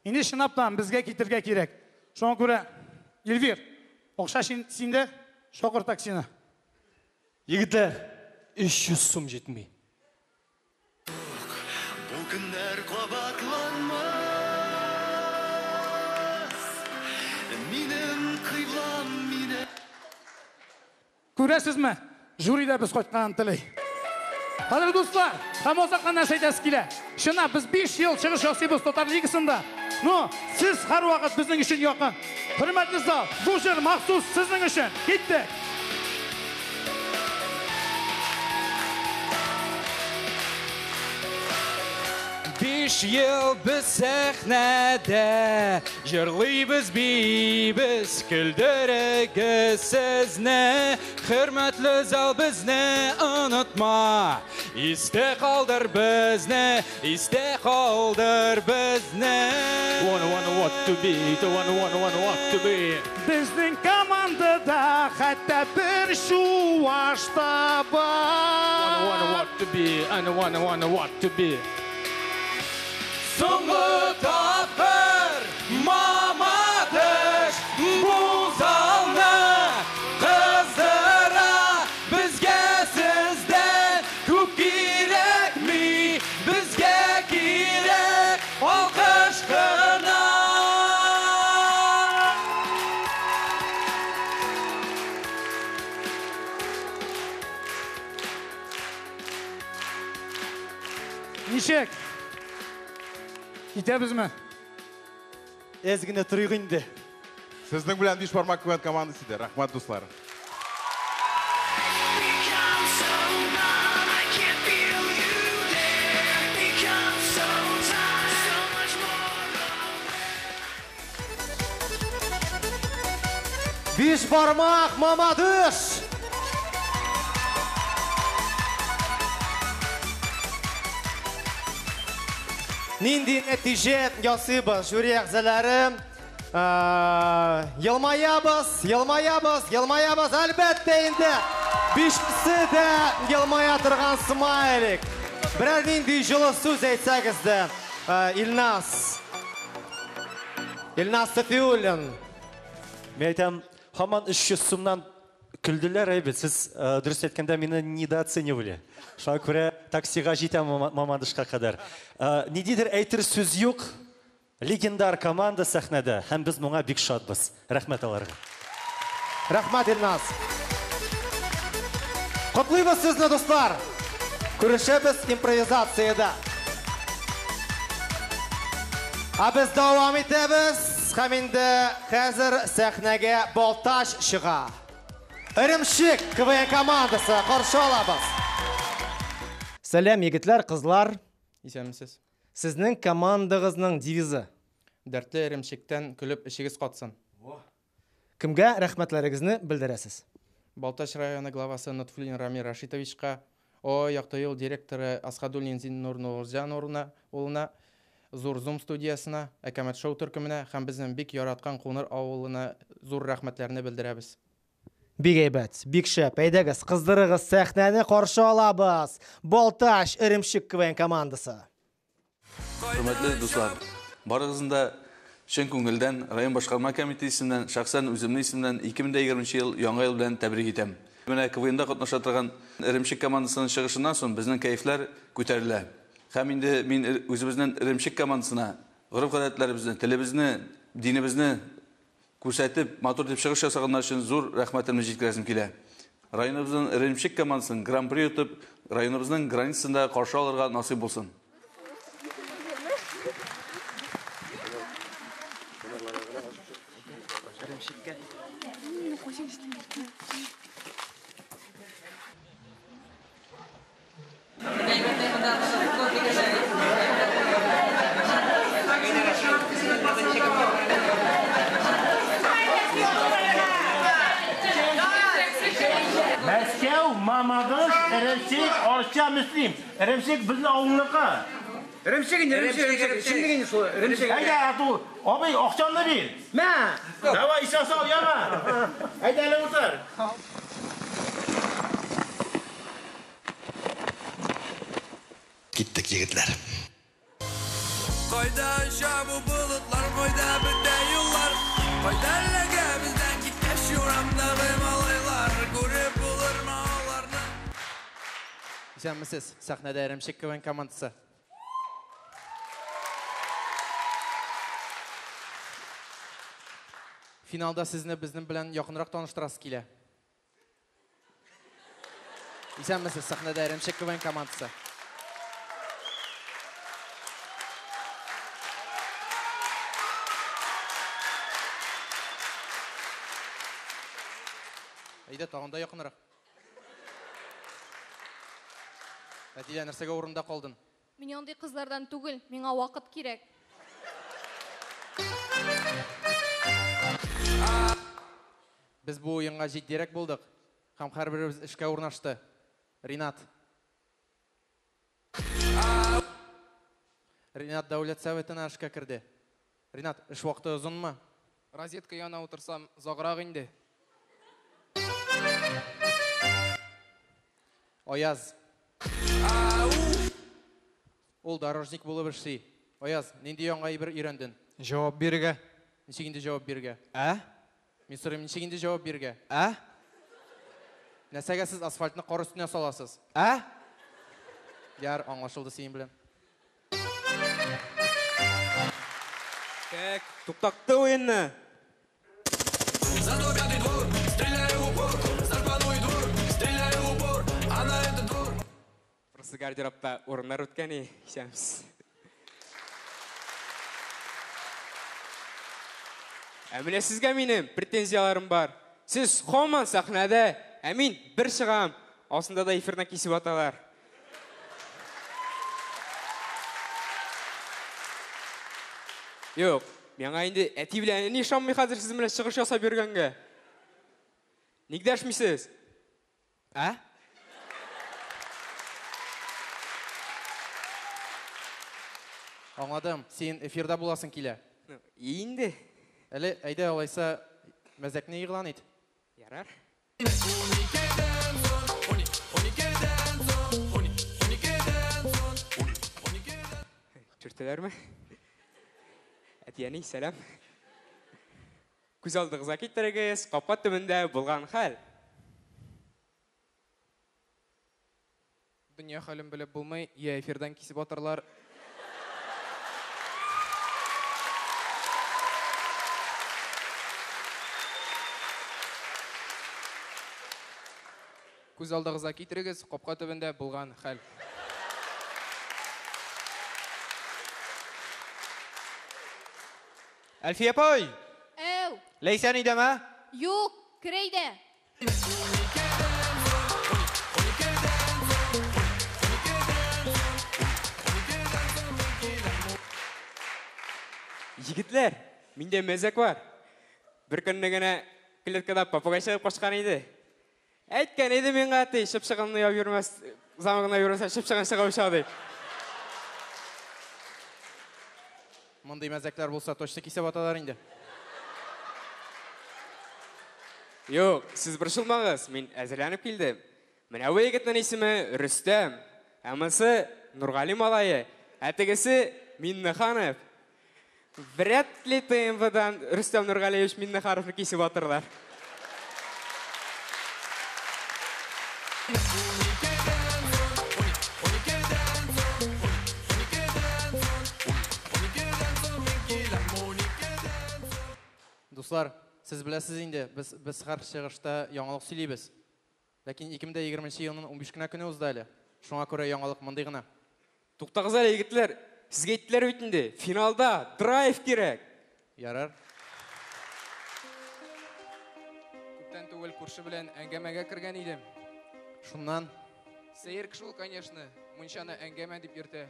Инде чынлап тагын безгә китергә кирәк. Шуңа күрә, Эльвир, акча синдә, чакыр таксины. Егетләр, 300 сум җитми. Бу көннәр кабатланмас. Минем кыйблам мине. Күрәсезме? Жюри дә без кайтканын тели. Кадерле дуслар, һәм азактан нәрсә әйтәсе килә? Чынлап, без 5 ел чыгыш ясыйбыз Татар лигасында. Но сез һәрвакыт безнең өчен якын. Хөрмәтле зал, бу җыр махсус сезнең өчен. Киттек. 5 ел без сәхнәдә җырлыйбыз, биибез, көлдерегез сезне. Хөрмәтле зал, безне онытма. Истә калдыр безне, истә калдыр безне. One, one, what to be, the one, one, one, what to be. Безнең командада хәтта бер чуаш та бар. One, one, what to be, and one, one, what to be. Соңгы тапкыр Мамадыш бу залны кыздыра. Безгә сездән күп кирәкми, безгә кирәк алкыш кына. Эремчек. Китәбезме? Әз генә торыйк инде. Сезнең белән Биш бармак КВН командасы иде. Рәхмәт, дуслар. Биш бармак Мамадыш! Нинди нәтиҗә ясыйбыз, жюри әгъзалары? Елмаябыз, елмаябыз, елмаябыз, әлбәттә инде. Бишесе дә елмая торган смайлик. Берәр нинди җылы сүз әйтсәгез дә, Илназ. Илназ Сафиуллин. Мин әйтәм, һаман 300 сумнан көлделәр, әйбәт. Сез дөрес әйткәндә мине недооценивали. Шуңа күрә таксига җитәм Мамадышка кадәр. Ниндидер әйтер сүз юк. Легендар команда сәхнәдә, һәм без моңа бик шатбыз. Рәхмәт аларга. Рәхмәт, Илназ. Котлыйбыз сезне, дуслар. Күрешәбез импровизациядә. Ә без дәвам итәбез. Һәм инде хәзер сәхнәгә Балтач чыга. Эремчек КВН командасы каршы алабыз. Сәлам, егетләр, кызлар. Исәнмесез. Сезнең командагызның девизы? Дәртле эремчектән көлеп эчегез катсын. Кемгә рәхмәтләрегезне белдерәсез? Балтач районы главасы Нотфуллин Рамир Рашитовичка, ООО Якты юл директоры Асхадуллин Зиннур Нурзян улына, Зур Зум студиясенә, Әкәмәт шоу төркеменә һәм безнең бик яраткан Куныр авылына зур рәхмәтләрне белдерәбез. Бик әйбәт, бик шәп. Әйдәгез, кыздырыгыз сәхнәне, каршы алабыз. Балтач Эремчек КВН командасы. Хөрмәтле дуслар, барыгызны да чын күңелдән район башкарма комитеты исеменнән, шәхсән үземнең исемнән 2020 ел яңа ел белән тәбрик итәм. Менә КВНда катнаша торган Эремчек командасының чыгышыннан соң безнең кәефләр күтәрелә. Һәм инде мин үзебезнең Эремчек командасына гореф-гадәтләребезне, телебезне, динебезне күрсәтеп, матур дип чыгыш ясаганнар өчен зур рәхмәтемне җиткерәсем килә. Районыбызның Эремчек командасын гран-при отып, районыбызның границасында каршы алырга насыйп булсын. Мәскәү, Мамадыш, Эремчек, Арча, Мөслим. Эремчек безнең авылныкы. Эремчек инде, эремчек, эремчек. Чынлык инде шул, эремчек. Әйдә, ату, абый, акчаңны бир. Мә. Давай, исән сау, яма. Әйдә әле утыр. Киттек, егетләр. Кайда оча бу болытлар, кайда бетә юллар, кайда эләгә бездән киткәч урамдагы малайлар, күреп булырмы аларны? Исәнмесез, сәхнәдә Эремчек КВН командасы. Финалда сезне безнең белән якынрак таныштырасы килә. Исәнмесез, сәхнәдә Эремчек КВН командасы. Әйдә, тагын да якынрак. Әдилә, нәрсәгә урында калдың? Мин андый кызлардан түгел, миңа вакыт кирәк. Без бу уенга җитдирәк булдык һәм һәрберебез эшкә урнашты. Ринат. Ринат Дәүләт Советына эшкә керде. Ринат, эш вакыты озынмы? Розетка янына утырсам, озаграк инде. Аяз. Ул дорожник булып эшли. Аяз, нинди яңа әйбер өйрәндең? Җавап бирергә. Ничек инде җавап бирергә? Ә? Мин сорыйм, ничек инде җавап бирергә? Ә? Нәрсәгә сез асфальтны кар өстенә саласыз? Ә? Яр, аңлашылды синең белән. Так, туктатты уенны. Ансы гардеробта урыннар үткән, исәнмесез. Ә менә сезгә минем претензияларым бар. Сез һаман сәхнәдә, ә мин бер чыгам, астында да эфирдан кисеп аталар. Юк, миңа инде әти белән әни ышанмый хәзер сезнең белән чыгыш ясап йөргәнгә. Ник дәшмисез? Ә? Аңладым, син эфирда буласың килә. Инде. Әле әйдә алайса мәзәкне игълан ит. Ярар. Төртеләрме? Әти-әни, сәлам. Күз алдыгызга китерегез, капка төбендә булган хәл. Дөнья хәлен белеп булмый, я эфирдан кисеп атарлар. Күз алдыгызга китерегез, капка төбендә булган хәл. Әлфия апай! Әү! Ләйсән өйдәме? Юк, кер әйдә. Егетләр, миндә мәзәк бар. Бер көнне генә клеткада попугай чыгып качкан иде. Әйткән иде миңа әти, чыпчыгыңны яп йөрмәс, замогыңны йөрмәсә, чыпчыгың чыгып оча ди. Мондый мәзәкләр булса, точно кисеп аталар инде. Юк, сез борчылмагыз, мин әзерләнеп килдем. Менә бу егетнең исеме Рөстәм, ә монысы Нургали малае, ә тегесе Миннеханов. Вряд ли ТНВдан Рөстәм Нургалиевич Миннехановны кисеп атырлар. Дуслар, сез беләсез инде, без һәр чыгышта яңалык сөйлибез. Ләкин 2020 елның 15 кенә көне узды әле. Шуңа күрә яңалык мондый гына. Туктагыз әле, егетләр. Сезгә әйттеләр бит инде, финалда драйв кирәк. Ярар. Күптән түгел күрше белән әңгәмәгә кергән идем. Шуннан? Сәер кеше ул, конечно, мунчаны әңгәмә дип йөртә.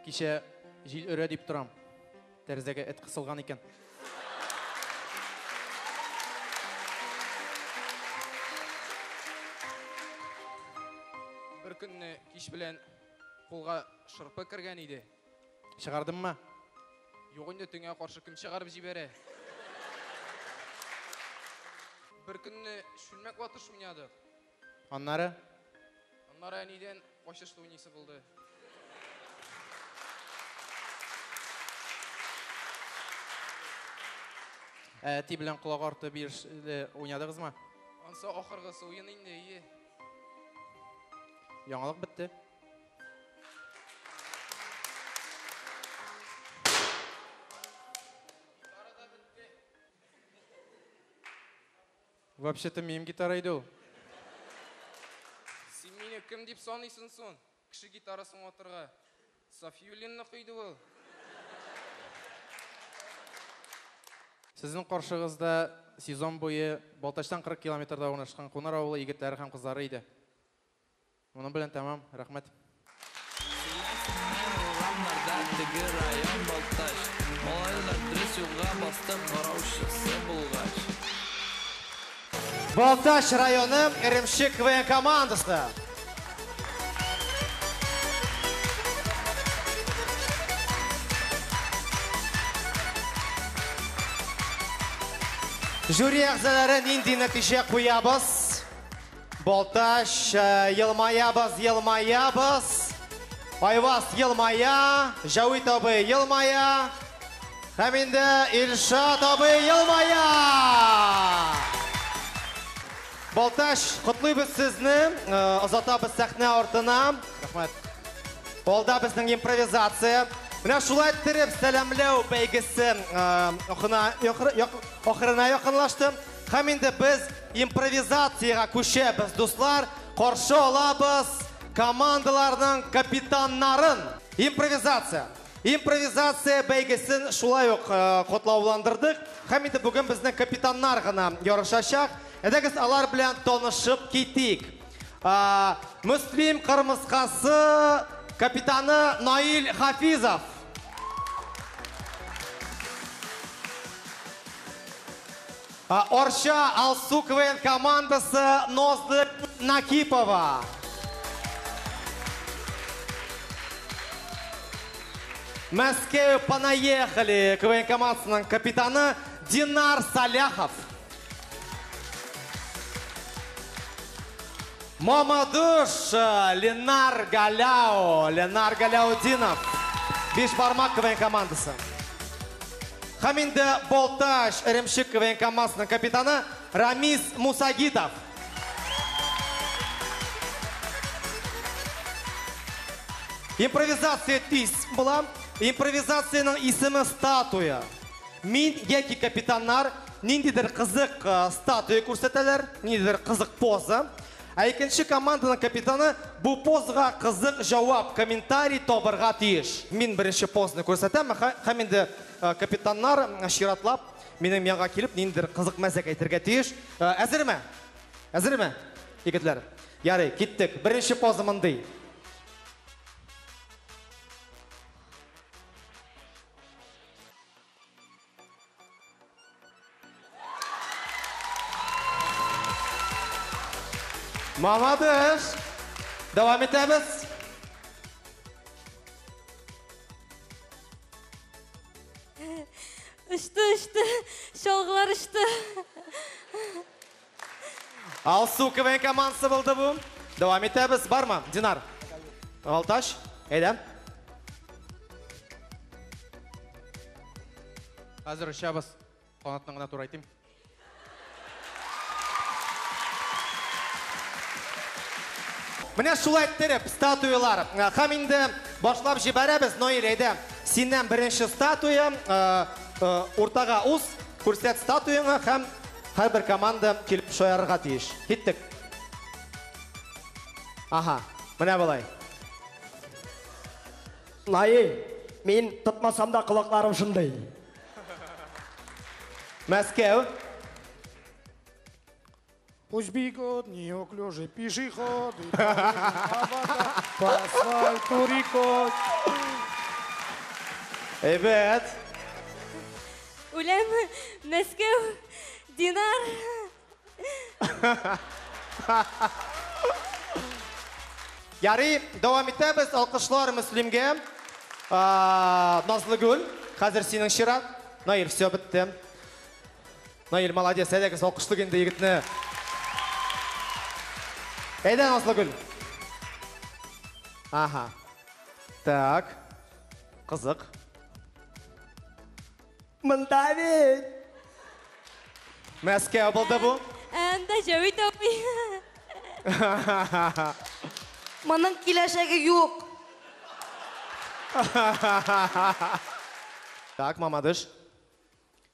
Кичә җил өрә дип торам. Тәрәзәгә эт кысылган икән. Бер көнне кич белән кулга шырпы кергән иде. Чыгардыммы? Юк инде, төнгә каршы кем чыгарып җибәрә? Бер көнне чүлмәк ватыш уйнадык. Аннары? Аннары әнидән качышлы уйныйсы булды. Әти белән колак арты бирешле уйнадыгызмы? Ансы ахыргысы уен инде, ие. Яңалык бетте. Вообще-то минем гитара иде ул. Син мине кем дип саныйсың соң? Кеше гитарасын ватырга. Сафиуллинныкы иде ул. Сезнең каршыгызда сезон буе Балтачтан 40 километрда урнашкан Кунар авылы егетләре һәм кызлары иде. Моның белән тәмам, рәхмәт. Урамнарда теге район Балтач. Малайлар дөрес юлга басты, караучысы булгач. Балтач районы Эремчек КВН командасы. Жюри әгъзалары нинди нәтиҗә куябыз? Балтач елмаябыз, елмаябыз. Айваз елмая, Җавит абый елмая. Һәм инде Илшат абый елмая. Балтач, котлыйбыз сезне, озатабыз сәхнә артына. Рәхмәт. Алда безнең импровизация. Менә шулай иттереп сәламләү бәйгесе ахырына якынлашты. Һәм инде без импровизациягә күчәбез, дуслар. Каршы алабыз командаларның капитаннарын. Импровизация. Импровизация бәйгесен шулай ук котлауландырдык. Һәм инде бүген безнең капитаннар гына ярышачак. Әйдәгез, алар белән танышып китик. Мөслим кырмыскасы капитаны Наил Хафизов. Арча Алсу КВН командасы Нозды Накипова. Мәскәү Понаехали КВН командасының капитаны Динар Саляхов. Мамадыш Ленар Галяо, Ленар Галяутдинов. Биш бармак КВН командасы. Һәм инде Балтач Эремчек КВН командасының капитаны Рамис Мусагитов. Импровизация тиз була. Импровизациянең исеме статуя. Мин яки капитаннар ниндидер кызык статуя күрсәтәләр, ниндидер кызык поза. Ә икенче команданың капитаны бу позага кызык җавап, комментарий табырга тиеш. Мин беренче позаны күрсәтәм, һәм инде капитаннар чиратлап минем янга килеп ниндидер кызык мәзәк әйтергә тиеш. Әзерме? Әзерме, егетләр? Ярый, киттек. Беренче поза мондый. Мамадыш, дәвам итәбез. Очты, очты, чалгылар очты. Алсу КВН командасы булды бу. Дәвам итәбез. Бармы, Динар? Балтач, әйдә. Хәзер очабыз. Канатны гына турайтыйм. Менә шулай иттереп статуялар. Һәм инде башлап җибәрәбез. Наил, әйдә, синнән беренче статуя, уртага уз, күрсәт статуяңы һәм һәрбер команда килеп шаярырга тиеш. Киттек. Аһа, менә болай. Наил, мин тотмасам да колакларым шундый. Мәскәү. Пусть бегут неуклюжие пешеходы, по асфальту рекой. Әйбәт. Үләм, Мәскәү, Динар. Ярый, дәвам итәбез. Алкышлар Мөслимгә. Назлыгөл, хәзер синең чират. Наил, все бетте. Наил, молодец, әйдәгез, алкышлык инде егетне. Әйдә, Назлыгөл. Аһа. Так. Кызык. Монда бит. Мәскәү булды бу. Анда Җәвит абый. Моның киләчәге юк. Так, Мамадыш.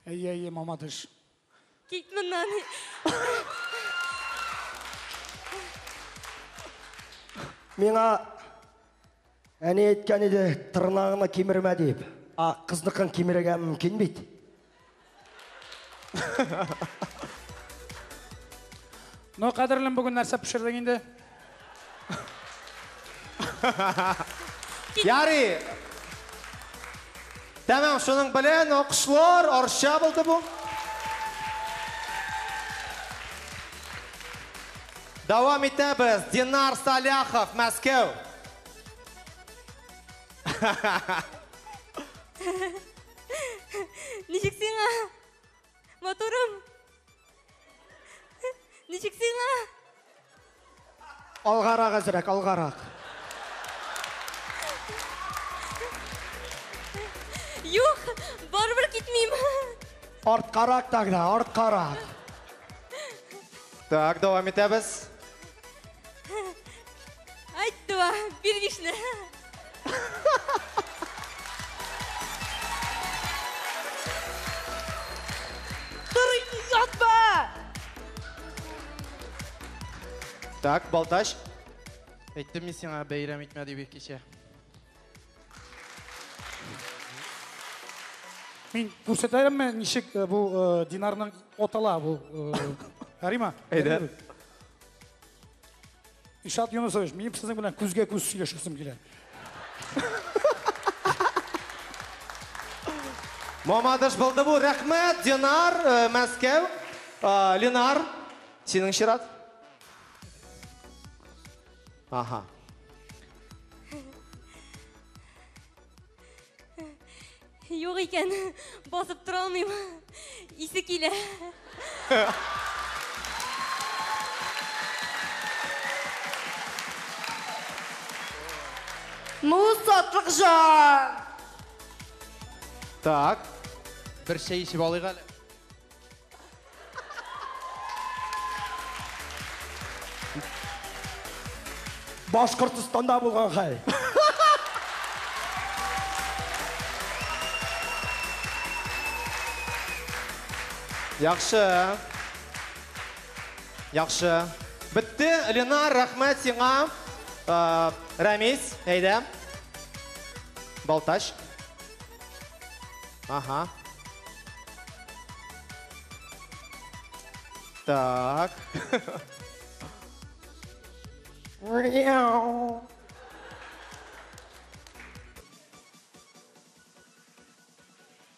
Әйе, әйе, Мамадыш. Кит моннан. Миңа әни әйткән иде, тырнагыңны кимермә дип. А кызныкын кимерергә мөмкин бит. Ну, кадерлем, бүген нәрсә пешердең инде? Ярый. Тәмам, шуның белән алкышлар, Арча булды бу. Дәвам итәбез. Динар Саляхов, Мәскәү. Ничек сиңа? Матурым. Ничек сиңа? Алгарак әзрәк, алгарак. Юк, барыбер китмим. Арткарак тогда, арткарак. Так, дәвам итәбез. Айттыва, бир бишне. Тор, ятма! Так, Балтач. Әйттем мин сиңа бәйрәм итмә дип кичә. Мин күрсәтәремме, ничек бу Динарның отала бу Рима? Әйдә. Илшат Юнусович, минем сезнең белән күзгә күз сөйләшәсем килә. Мамадыш булды бу. Рәхмәт, Динар, Мәскәү, Ленар, синең чират. Ага. Юк икән, басып тора алмыйм. Исе килә. Ну, сатлык җан! Так. Бер чәй эчеп алыйк әле. Башкортстанда булган хәл. Яхшы. Яхшы. Бетте, Ленар, рәхмәт сиңа. Рәмис, әйдә. Балтач. Ага. Так.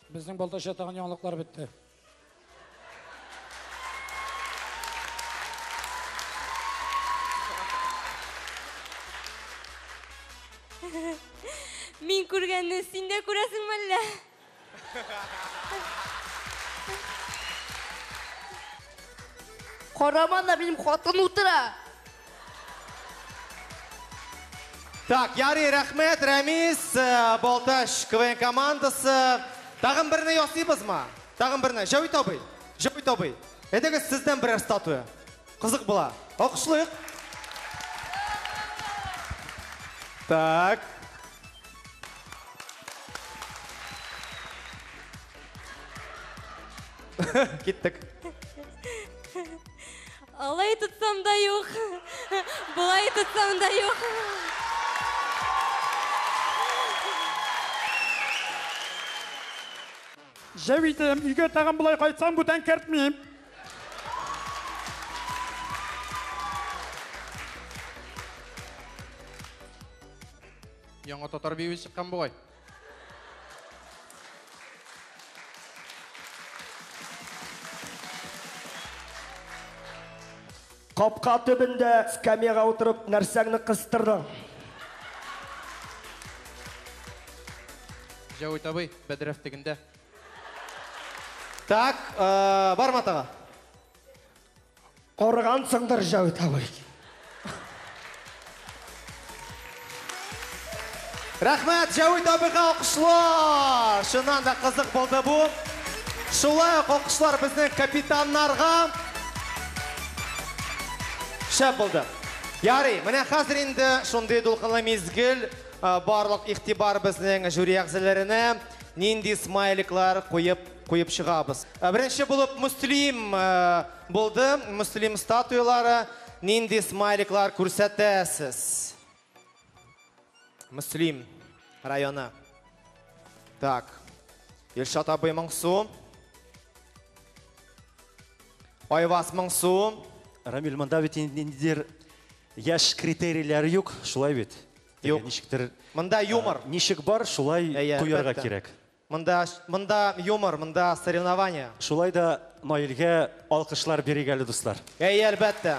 Безнең Балтачта тагын яңалыклар бетте. Мин күргәнне син дә күрәсеңме әллә? Карама да, минем хатын утыра. Так, ярый, рәхмәт, Рәмис, Балтач КВН командасы. Тагын берне ясыйбызмы? Тагын берне. Җәвит абый, Җәвит абый. Әйдәгез, сездән берәр статуя. Кызык була. Алкышлыйк. Так. Киттек. Алай тотсам да юк, болай тотсам да юк. Җәвитем, өйгә тагын болай кайтсам, бүтән кертмим. Яңа татар биюе чыккан бугай. Капка төбендә скамьяга утырып, нәрсәңне кыстырдың? Җәвит абый, бәдрәф тегендә. Так, барма тагы. Коргансыңдыр, Җәвит абый. Рәхмәт, Җәвит абыйга алкышлар. Чыннан да кызык булды бу. Шулай ук алкышлар безнең капитаннарга. Шәп булды. Ярый, менә хәзер инде шундый дулкынлы мизгел, барлык игътибар безнең жюри әгъзаларына. Нинди смайликлар куеп чыгабыз. Беренче булып Мөслим булды. Мөслим статуялары. Нинди смайликлар күрсәтәсез? Мөслим районы. Так. Илшат абый моңсу. Айваз моңсу. Рамил, монда бит ниндидер яшь критерийләре юк, шулай бит? Юк. Ничектер, Монда юмор. Ничек бар, шулай Әйе, куярга әлбәттә. кирәк. Монда юмор, монда соревнование. Шулай да Наилгә алкышлар бирик әле, дуслар. Әйе, әлбәттә.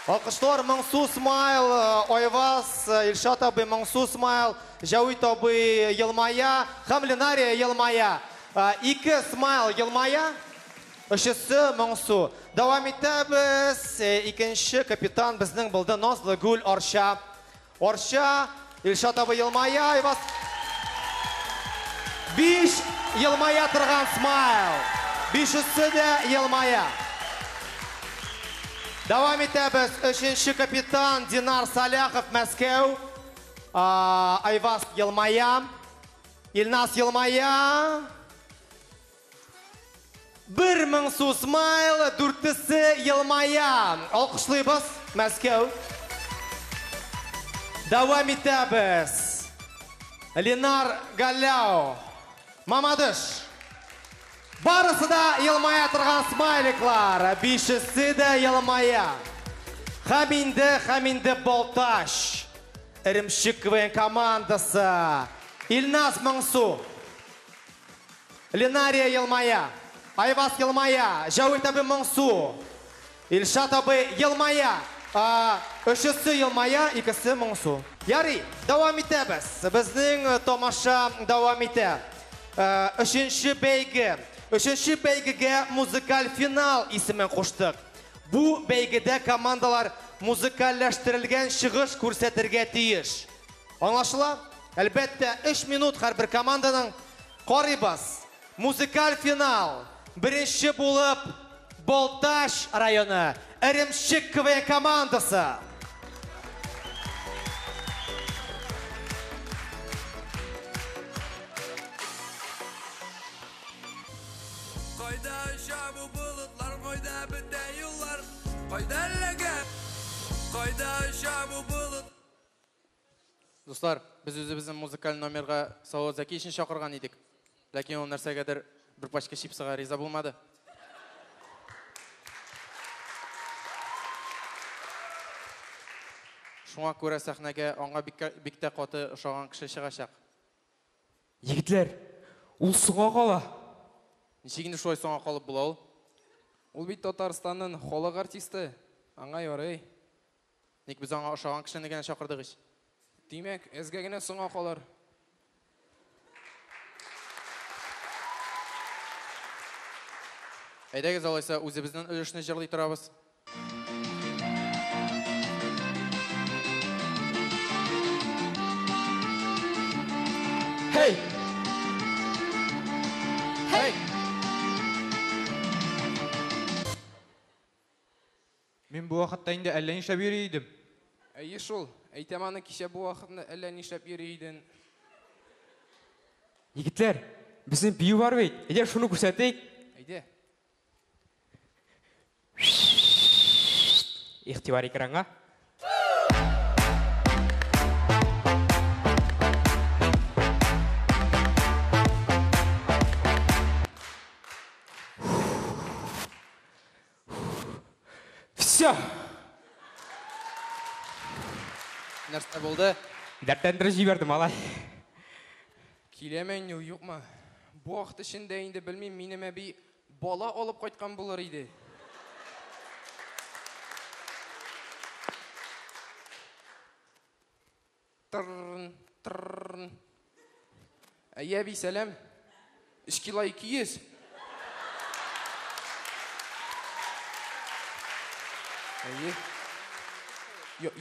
Алкышлар моңсу смайл, Айваз, Илшат абый моңсу смайл, Җәвит абый елмая һәм Ленария елмая. Ике смайл елмая, өчесе моңсу. Дәвам итәбез. Икенче капитан безнең булды Назлы Гүл Арча. Арча, Илшат абый елмая, Айваз. 5 елмая торган смайл. Бишесе дә елмая. Дәвам итәбез. Өченче капитан Динар Саляхов, Мәскәү. Айваз елмая. Илназ елмая. Бер моңсу смайл, дүртесе елмая. Алкышлыйбыз, Мәскәү. Дәвам итәбез. Ленар Галляу. Мамадыш. Барысы да елмая торган смайликлар. Бишесе дә елмая. Һәм инде, һәм инде Балтач. Эремчек КВН командасы. Илназ моңсу. Ленария елмая. Айваз елмая. Җәвит абый моңсу. Илшат абый елмая. Өчесе елмая, икесе моңсу. Ярый, дәвам итәбез. Безнең тамаша дәвам итә. Өченче бәйге. Өченче бәйгегә музыкаль финал исемен куштык. Бу бәйгедә командалар музыкальләштерелгән чыгыш күрсәтергә тиеш. Аңлашыла? Әлбәттә, 3 минут һәрбер команданың. Карыйбыз. Музыкаль финал. Беренче булып Балтач районы Эремчек КВН командасы. Кайда оча бу болытлар, кайда бетә юллар, кайда эләгә, кайда оча бу болыт. Дуслар, без үзебезнең музыкаль номерга Салават Зәкиевичны чакырган идек. Ләкин ул нәрсәгәдер бер пачка чипсыга риза булмады. Шуңа күрә сәхнәгә аңа бик тә каты ошаган кеше чыгачак. Егетләр, ул соңга кала. Ничек инде шулай соңга калып була ул? Ул бит Татарстанның халык артисты. Аңа ярый. Ник без аңа ошаган кешене генә чакырдык ич? Димәк, әзгә генә соңга калыр. Әйдәгез алайса, үзебезнең өлешне җырлый торабыз. Hey! Hey! Мин бу вакытта инде әллә нишләп йөри идем. Әйе шул, әйтәм аны кичә бу вакытны әллә нишләп йөри идең. Егетләр, безнең бию бар бит. Әйдә шуны күрсәтик. Әйдә. Игътибар экранга. Все. Нәрсә булды? Дәртләндереп җибәрде, малай. Киләме инде, юкмы? Бу вакыт эчендә инде белмим, минем әби бала алып кайткан булыр иде. Тыррын, тыррын. Әйе, әби, сәлам. 3 кило 200. Әйе.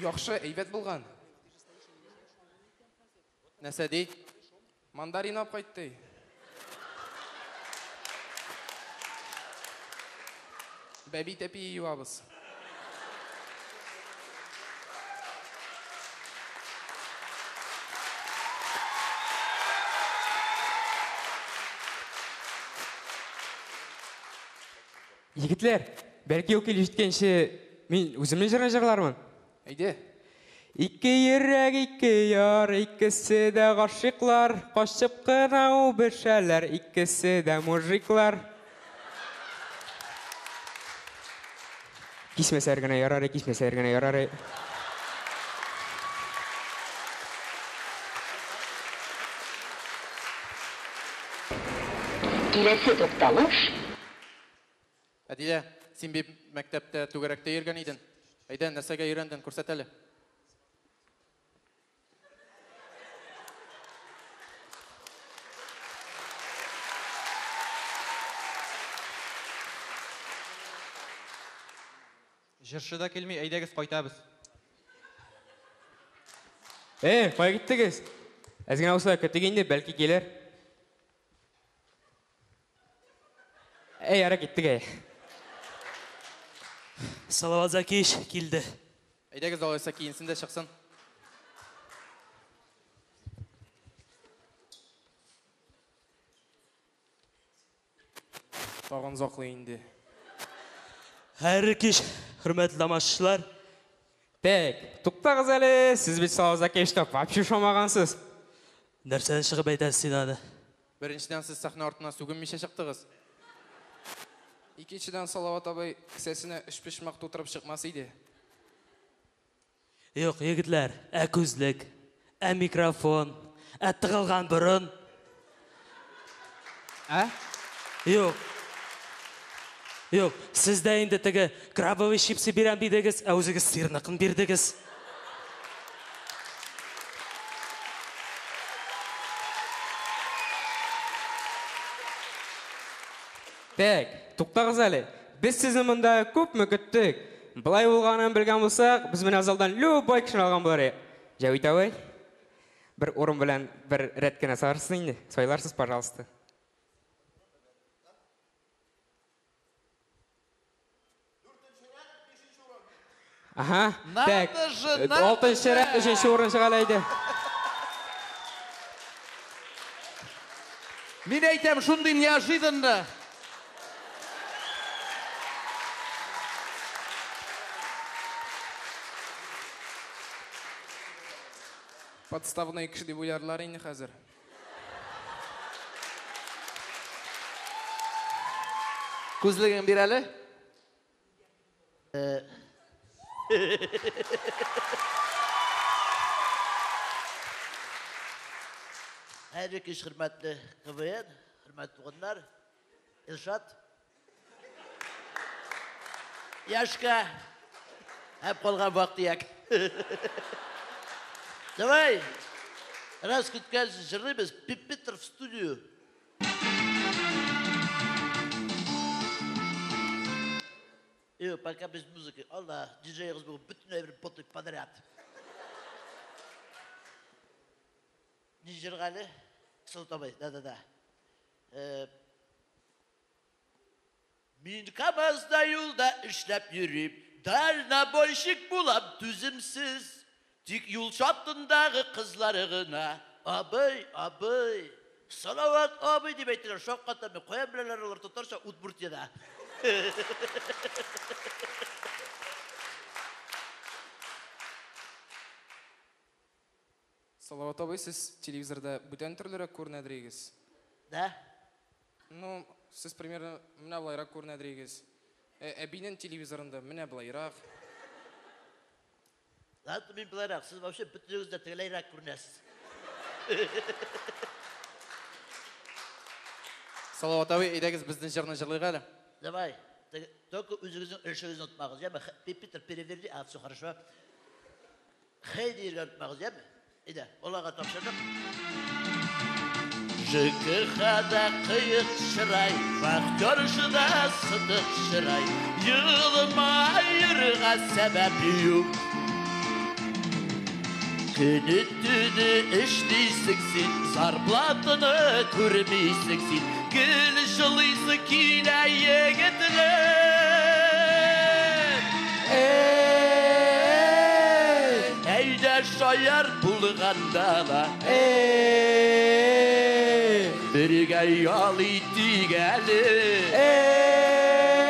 Яхшы, әйбәт булган. Нәрсә ди? Мандарин алып кайтты. Бәби тәпи юабыз. Егетләр, бәлки ул килеп җиткәнче мин үземнең җырны җырлармын. Әйдә. Ике йөрәк, ике яр, икесе дә гашыйклар, качып кына үбешәләр, икесе дә мужиклар. Кисмәсәләр генә ярар, кисмәсәләр генә ярар. Киләсе тукталыш. Әдилә, син бит мәктәптә түгәрәктә йөргән идең. Әйдә, нәрсәгә өйрәндең, күрсәт әле. Җырчы да килми, әйдәгез кайтабыз. Кая киттегез? Әз генә булса да көтик инде, бәлки килер. Әй, ара киттек, әй. Салават Закиевич килде. Әйдәгез, алайса киенсен дә чыксын. Тагын озаклый инде. Хәерле кич, хөрмәтле тамашачылар. Так, туктагыз әле, сез бит Салават Закиевичка вообще ошамагансыз. Нәрсәдән чыгып әйтәсез син аны? Беренчедән, сез сәхнә артыннан сүгенмичә чыктыгыз. Икенчедән, Салават абый кесәсенә өчпочмак тутырып чыкмас иде. Юк, егетләр, ә күзлек, ә микрофон, ә тыгылган борын? Ә? Юк. Юк, сез дә инде теге крабовый чипсы бирәм дидегез, ә үзегез сырныкын бирдегез. Так, туктагыз әле. Без сезне монда күпме көттек. Болай булганын белгән булсак, без менә залдан любой кешене алган булыр идек. Җәвит абый, бер урын белән бер рәт кенә сарырсыз инде. Сайларсыз, пожалуйста. Ага, так. Надо же, надо Алтынчы рәт, же! өченче урын чыга әле әйдә. Мин әйтәм, шундый неожиданно. Подставной кеше дип уйларлар инде хәзер. Күзлеген бир әле. Хәерле кич, хөрмәтле КВН, хөрмәтле туганнар. Илшат. Яшка. Һәм калган вак-төяк. Давай. Раз көткәнсез җырлыйбыз. Пиппитер в студию. Юк, пока без музыки. Алла, диджейгыз бүген бөтенләй бер потый подряд. Ни җырга әле? Солт абый, да-да-да. Мин КАМАЗда юлда эшләп йөрим, дальнобойщик булам түземсез. Тик юл чатындагы кызлары гына, абый, абый, Салават абый дип әйтәләр, шаккатам мин. Каян беләләр алар татарча Удмуртиядә? Салават абый, сез телевизорда бүтән төрлерәк күренәдер Да? Ну, сез примерно менә болайрак күренәдер Ә әбинең телевизорында менә болайрак. Ладно, мин болайрак, сез вообще бөтенегез дә тегеләйрәк күренәсез. Салават абый, әйдәгез безнең җырны җырлыйк әле. Давай, только үзегезнең өлешегезне онытмагыз, яме? Питер, переверни, а, все хорошо. Хей диергә онытмагыз, яме? Әйдә, аларга тапшырдык. ЖКХда кыек чырай, вахтершыда сытык чырай, елмаерга сәбәп юк. Көне төне эшлисең син, зарплатаны күрмисең син, гел жылыйсы килә егетләр. Эй, әйдә шаяр булганда ла. Эй, бергә ял итик әле. Эй,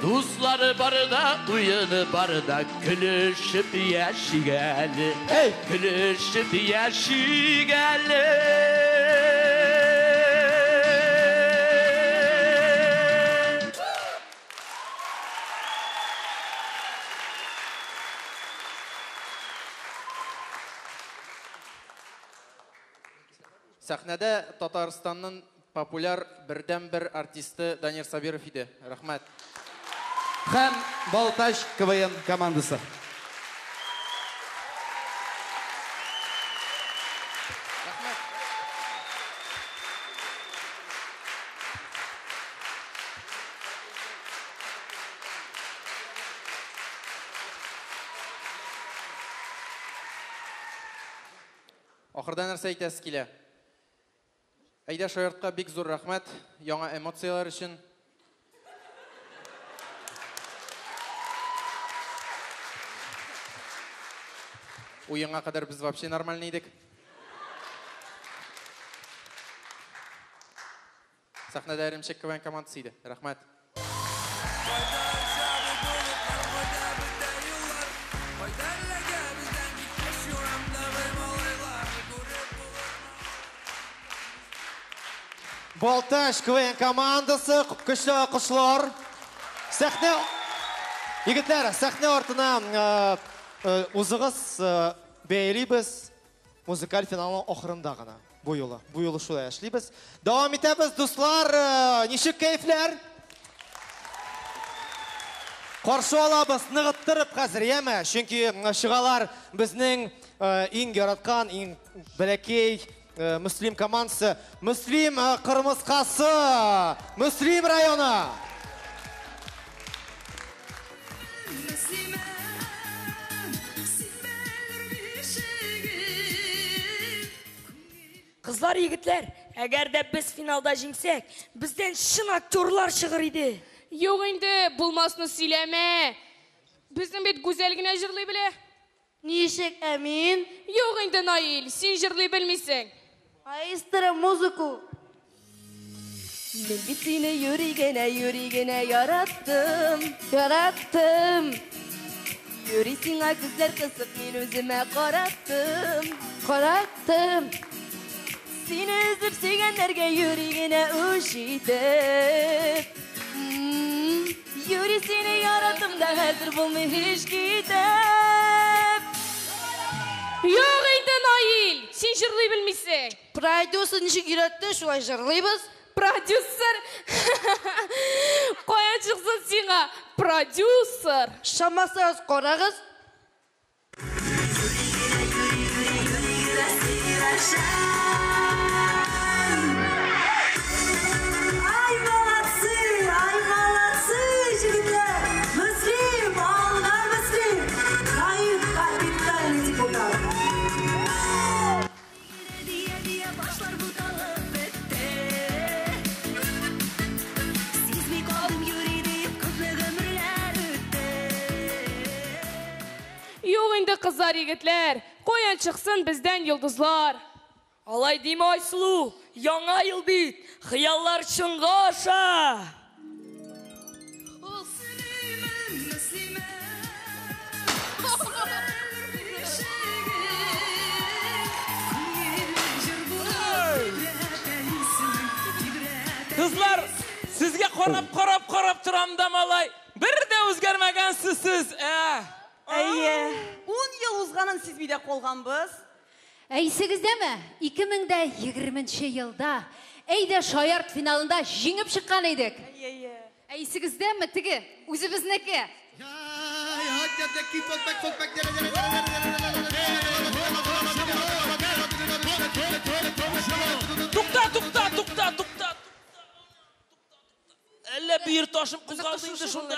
дуслары барда, уены барда, көлешеп яшик әле. Көлешеп яшик әле. Сәхнәдә Татарстанның популяр бердән-бер артисты Данир Сабиров иде. Рәхмәт. Һәм Балтач КВН командасы. Ахырда нәрсә әйтәсе килә? Әйдә шаяртка бик зур рәхмәт яңа эмоцияләр өчен. Уенга кадәр без вообще нормальный идек. Сәхнәдә Эремчек КВН командасы иде. Рәхмәт. Балтач КВН командасы, көчле алкышлар. Сәхнә, егетләр, сәхнә артына узыгыз, бәялибез. Музыкаль финалның ахырында гына бу юлы. Бу юлы шулай эшлибез. Дәвам итәбез, дуслар. Ничек кәефләр? Каршы алабыз, ныгыттырып хәзер, яме? Чөнки чыгалар безнең иң яраткан, иң бәләкәй Мөслим командасы. Мөслим кырмыскасы, Мөслим районы. Кызлар, егетләр, әгәр дә без финалда җиңсәк, бездән чын актерлар чыгыр иде. Юк инде, булмасны сөйләмә. Безнең бит Гүзәл генә җырлый белә. Ничек, ә мин? Юк инде, Наил, син җырлый белмисең. Маэстро, музыку. Мин бит сине юри генә, юри генә яраттым, яраттым. Юри сиңа күзләр кысып, мин үземә караттым, караттым. Сине өзеп сөйгәннәргә юри генә үч итеп. Юри сине яраттым да хәзер булмый һич китеп. Юк инде, Наил, син җырлый белмисең. Продюсер ничек өйрәтте, шулай җырлыйбыз. Продюсер? Каян чыксын сиңа продюсер? Ышанмасагыз, карагыз. Ай, молодцы, ай, молодцы, егетләр! Мөслим, алга Мөслим! Наил капитальный депутат. Башлар буталып бетте. Сизми калдым юри дип, күпме гомерләр үтте. Юк инде, кызлар, егетләр, каян чыксын бездән йолдызлар? Алай димә, Айсылу, яңа ел бит, хыяллар чынга аша. Кызлар, сезгә карап, карап, карап торам да, малай. Бер дә үзгәрмәгәнсез сез, ә? Әйе. 10 ел узганын сизми дә калганбыз. Ә исегездәме? 2020 елда Әйдә шаярт финалында җиңеп чыккан идек. Әйе. Ә исегездәме теге үзебезнеке? Тукта, тукта, тукта, тукта. Әллә бөер ташым кузгалды инде шунда.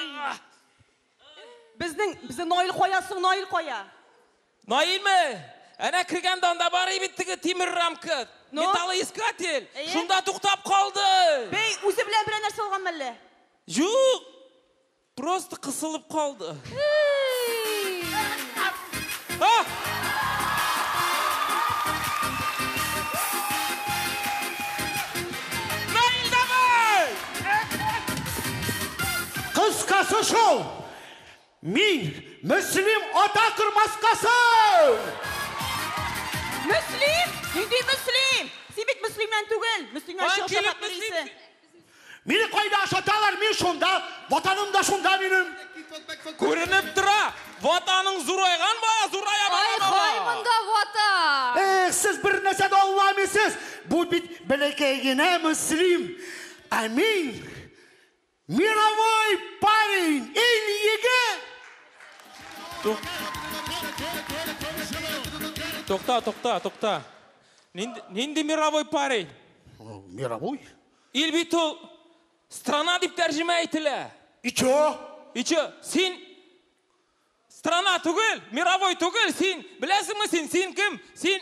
Безнең, безнең Наил кая соң, Наил кая? Наилме? Әнә кергәндә анда бар бит теге тимер рамка, металлоискатель. Шунда туктап калды. Бей, үзе белән берәр нәрсә алган мәллә? Юк. Просто кысылып калды. А! Наил, давай! Кыскасы шул. Мин Мөслим ата кырмаскасы! Мөслим? Нинди Мөслим? Син бит Мөслимнән түгел. Мөслимнән чыгып чыгып йөрисең. Мине кайда ашаталар, мин шунда, ватаным да шунда минем. Күренеп тора, ватаның зурайган бая, зурая бара. Ай, хай монда ватан. Эх, сез бер нәрсә дә аңламыйсыз. Бу бит бәләкәй генә Мөслим. Ә мин мировой парень, ил егет. Тукта, тукта, тукта. Нинди мировой парень? Мировой? Ил бит ул страна дип тәрҗемә ителә. И чё? И чё? Син страна түгел, мировой түгел, син беләсеңме син, син кем? Син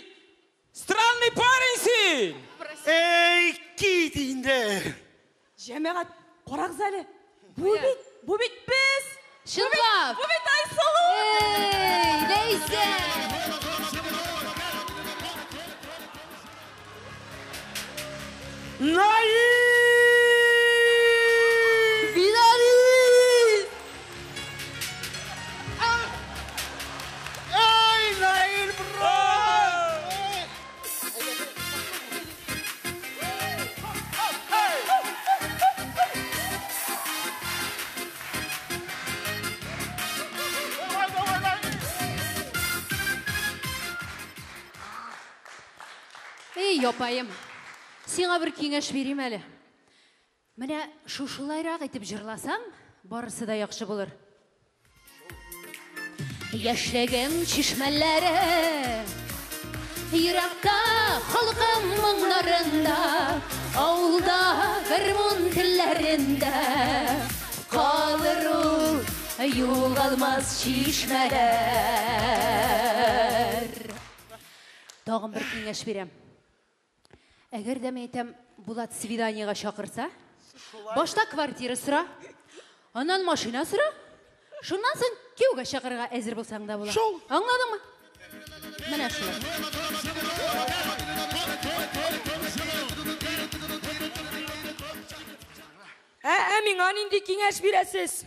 странный парень син. Эй, кит инде. Җәмәгать, карагыз әле. Бу бит без. Чынлап. Бу бит Айсылу. Эй, Ләйсән. Наил! Эй, апаем, сиңа бер киңәш бирим әле. Менә шушылайрак итеп җырласаң, барысы да яхшы булыр. Яшьлегем чишмәләре еракта, халкым моңнарында, авылда гармун телләрендә калыр ул югалмас чишмәләр. Тагын бер киңәш бирәм. Әгәр дә мин әйтәм, Булат свиданиега чакырса, башта квартира сора, аннан машина сора, шуннан соң кияүгә чакырырга әзер булсаң да була. Шул. Аңладыңмы? Менә шулай. Ә миңа нинди киңәш бирәсез?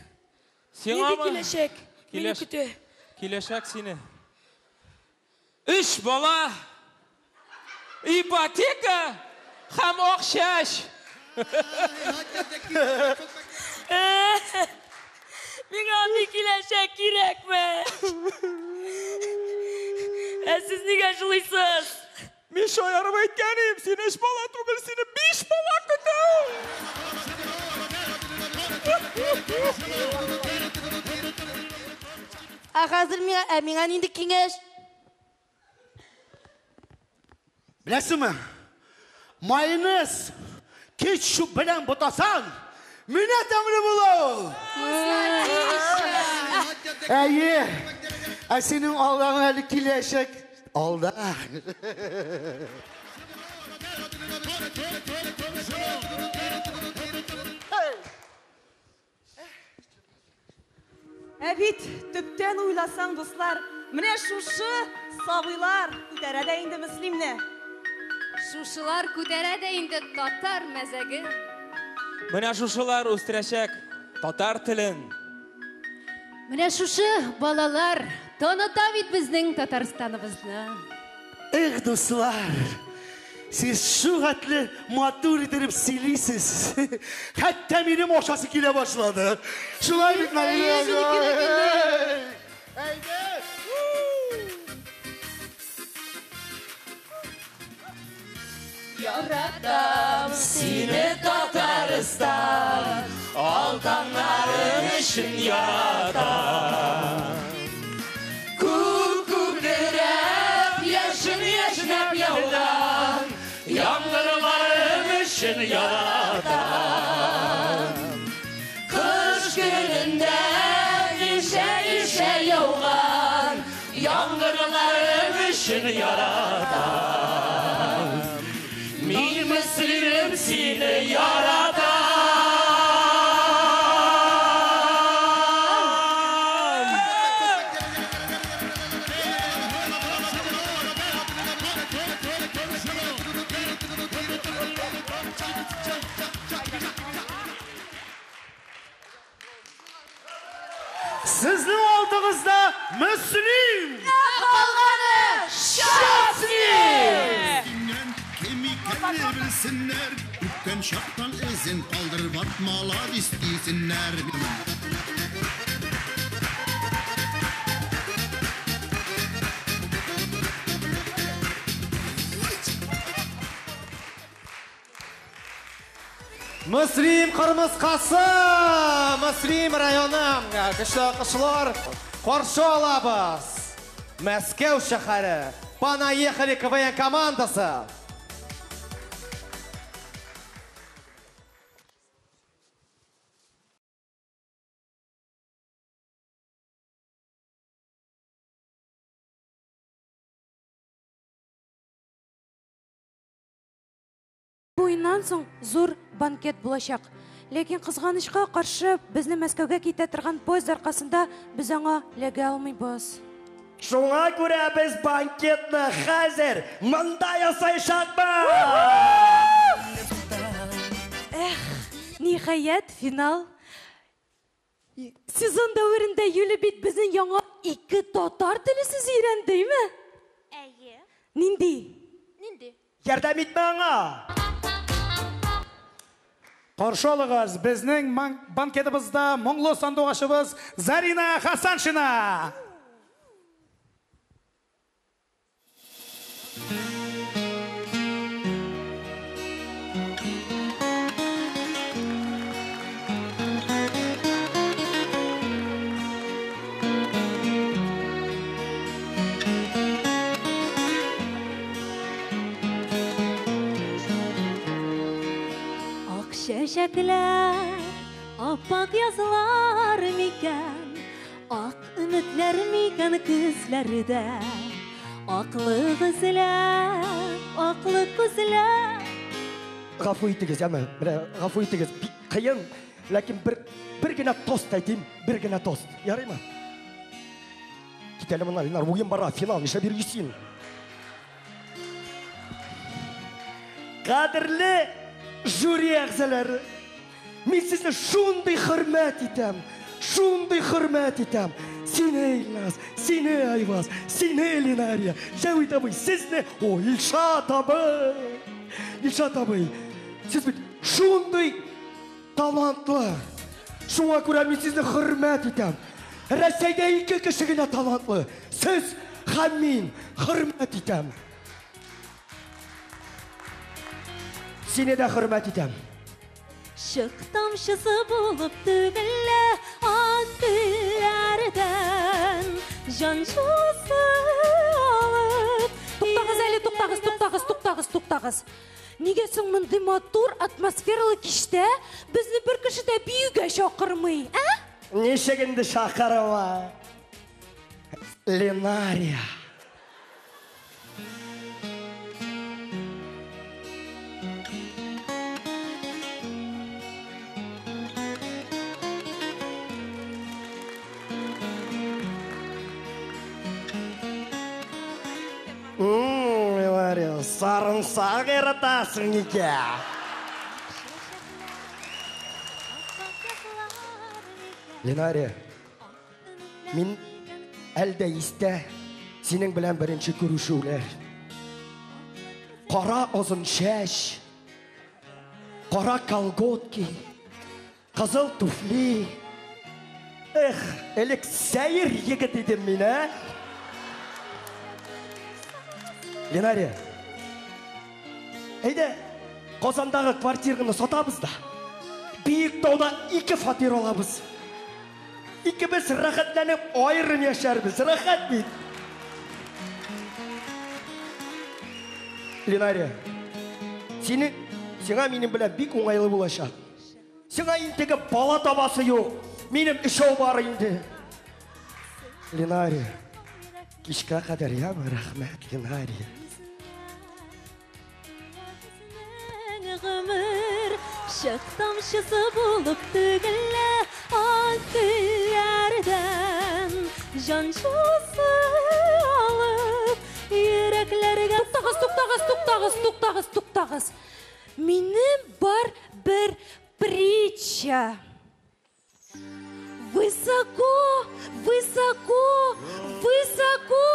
Сиңамы? Нинди киләчәк мине көтә? Киләчәк сине. 3 бала, ипотека һәм акча. Миңа андый киләчәк кирәкме? Ә сез нигә жылыйсыз? Мин шаярып әйткән идем, сине 3 бала түгел, сине 5 бала көтә. Ә хәзер миңа нинди киңәш? Беләсеңме? Майонез кетчуп белән бутасаң, менә тәмле була ул. Әйе, ә синең алдаң әле киләчәк. Алда. Ә бит төптән уйласаң, дуслар, менә шушы сабыйлар күтәрә дә инде Мөслимне. Шушылар күтәрә дә инде татар мәзәге. Менә шушылар үстерәчәк татар телен. Менә шушы балалар таныта бит безнең Татарстаныбызны. Эх, дуслар, сез шул хәтле матур итеп сөйлисез. Хәтта минем ашасы килә башлады. Шулай бит, Наилә? Әйдә! Яратам сине, Татарстан, алтыннарың өчен яратам. Күк күкрәп, яшен яшьнәп яуган яңгырларың өчен яратам. Кыш көнендә ишә-ишә яуган яңгырларың өчен яратам. Мин Мөслимем, сине яратам. Сезнең алдыгызда Мөслим! Ә калганы Шацни! Кем икәнне белсеннәр, үткән чактан эзен калдырып атмалар истисеннәр. Мөслим кырмыскасы, Мөслим районы, көчле алкышлар каршы алабыз. Мәскәү шәһәре, Понаехали КВН командасы. Уеннан соң зур банкет булачак. Ләкин кызганычка каршы безне Мәскәүгә китә торган поезд аркасында без аңа эләгә алмыйбыз. Шуңа күрә без банкетны хәзер монда ясаячакбыз! Эх, ниһаять, финал. Сезон дәверендә Юля бит безнең яңа 2 татар теле сүзе өйрәнде, әйме? Әйе. Нинди? Нинди? Ярдәм итмә аңа! Каршы алыгыз, безнең банкетыбызда моңлы сандугачыбыз Зарина Хасаншина. Чәчәкләр, аппак язлар микән, ак өметләр микән күзләрдә? Аклык эзләп, аклык күзләп. Гафу итегез, яме, менә гафу итегез, бик кыен, ләкин бер генә тост әйтим, бер генә тост. Ярыймы? Кит әле моннан, Ленар, уен бара, финал, нишләп йөрисең? Кадерле жюри әгъзалары, мин сезне шундый хөрмәт итәм, шундый хөрмәт итәм. Сине, Илназ, сине, Айваз, сине, Ленария, Җәвит абый, сезне, о, Илшат абый, Илшат абый, сез бит шундый талантлы. Шуңа күрә мин сезне хөрмәт итәм. Рәсәйдә ике кеше генә талантлы. Сез һәм мин хөрмәт итәм. Сине дә хөрмәт итәм. Чык тамчысы булып түгелә ак гөлләрдән, җан җылысы алып. Туктагыз әле, туктагыз, туктагыз, туктагыз, туктагыз. Нигә соң мондый матур атмосфералы кичтә безне бер кеше дә биюгә чакырмый, ә? Ничек инде чакырма? Ленария. Ленария, сарымсак яратасың икән. Ленария, мин әлдә истә синең белән беренче күрешүләр. Кара озын чәч, кара колготки, кызыл туфли. Эх, элек сәер егет идем мин, ә? Ленария, әйдә, Казандагы квартираны сатабыз да, Биектауда 2 фатир алабыз. Икебез рәхәтләнеп аерым яшәрбез, рәхәт бит. Ленария, сиңа минем белән бик уңайлы булачак. Сиңа интегеп бала табасы юк, минем өчәү бар инде. Ленария, кичкә кадәр яме, рәхмәт, Ленария. Гомер чык тамчысы булып түгелә ак гөлләрдән, җан җылысы алып йөрәкләргә. Туктагыз, туктагыз, туктагыз, туктагыз, туктагыз. Минем бар бер притча. Высоко, высоко, высоко.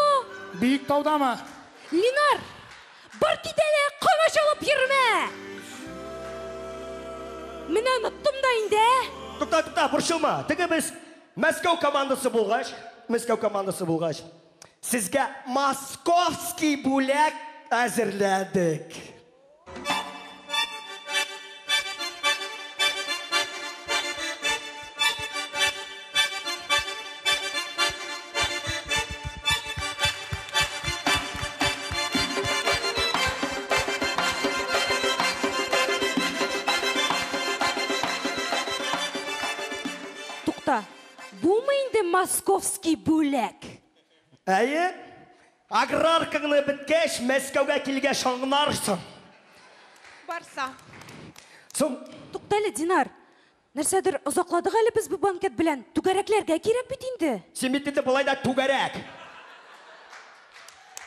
Биек таудамы? Ленар, бар кит әле, комач алып йөрмә. Менә оныттым да инде. Тукта, тукта, борчылма. Теге без Мәскәү командасы булгач, Мәскәү командасы булгач, сезгә московский бүләк әзерләдек. Тукта, бумы инде московский бүләк? Әйе, аграркаңны беткәч, Мәскәүгә килгәч аңларсың. Барса. Соң. Тукта әле, Динар. Нәрсәдер озакладык әле без бу банкет белән. Түгәрәкләргә кирәк бит инде. Син бит инде болай да түгәрәк.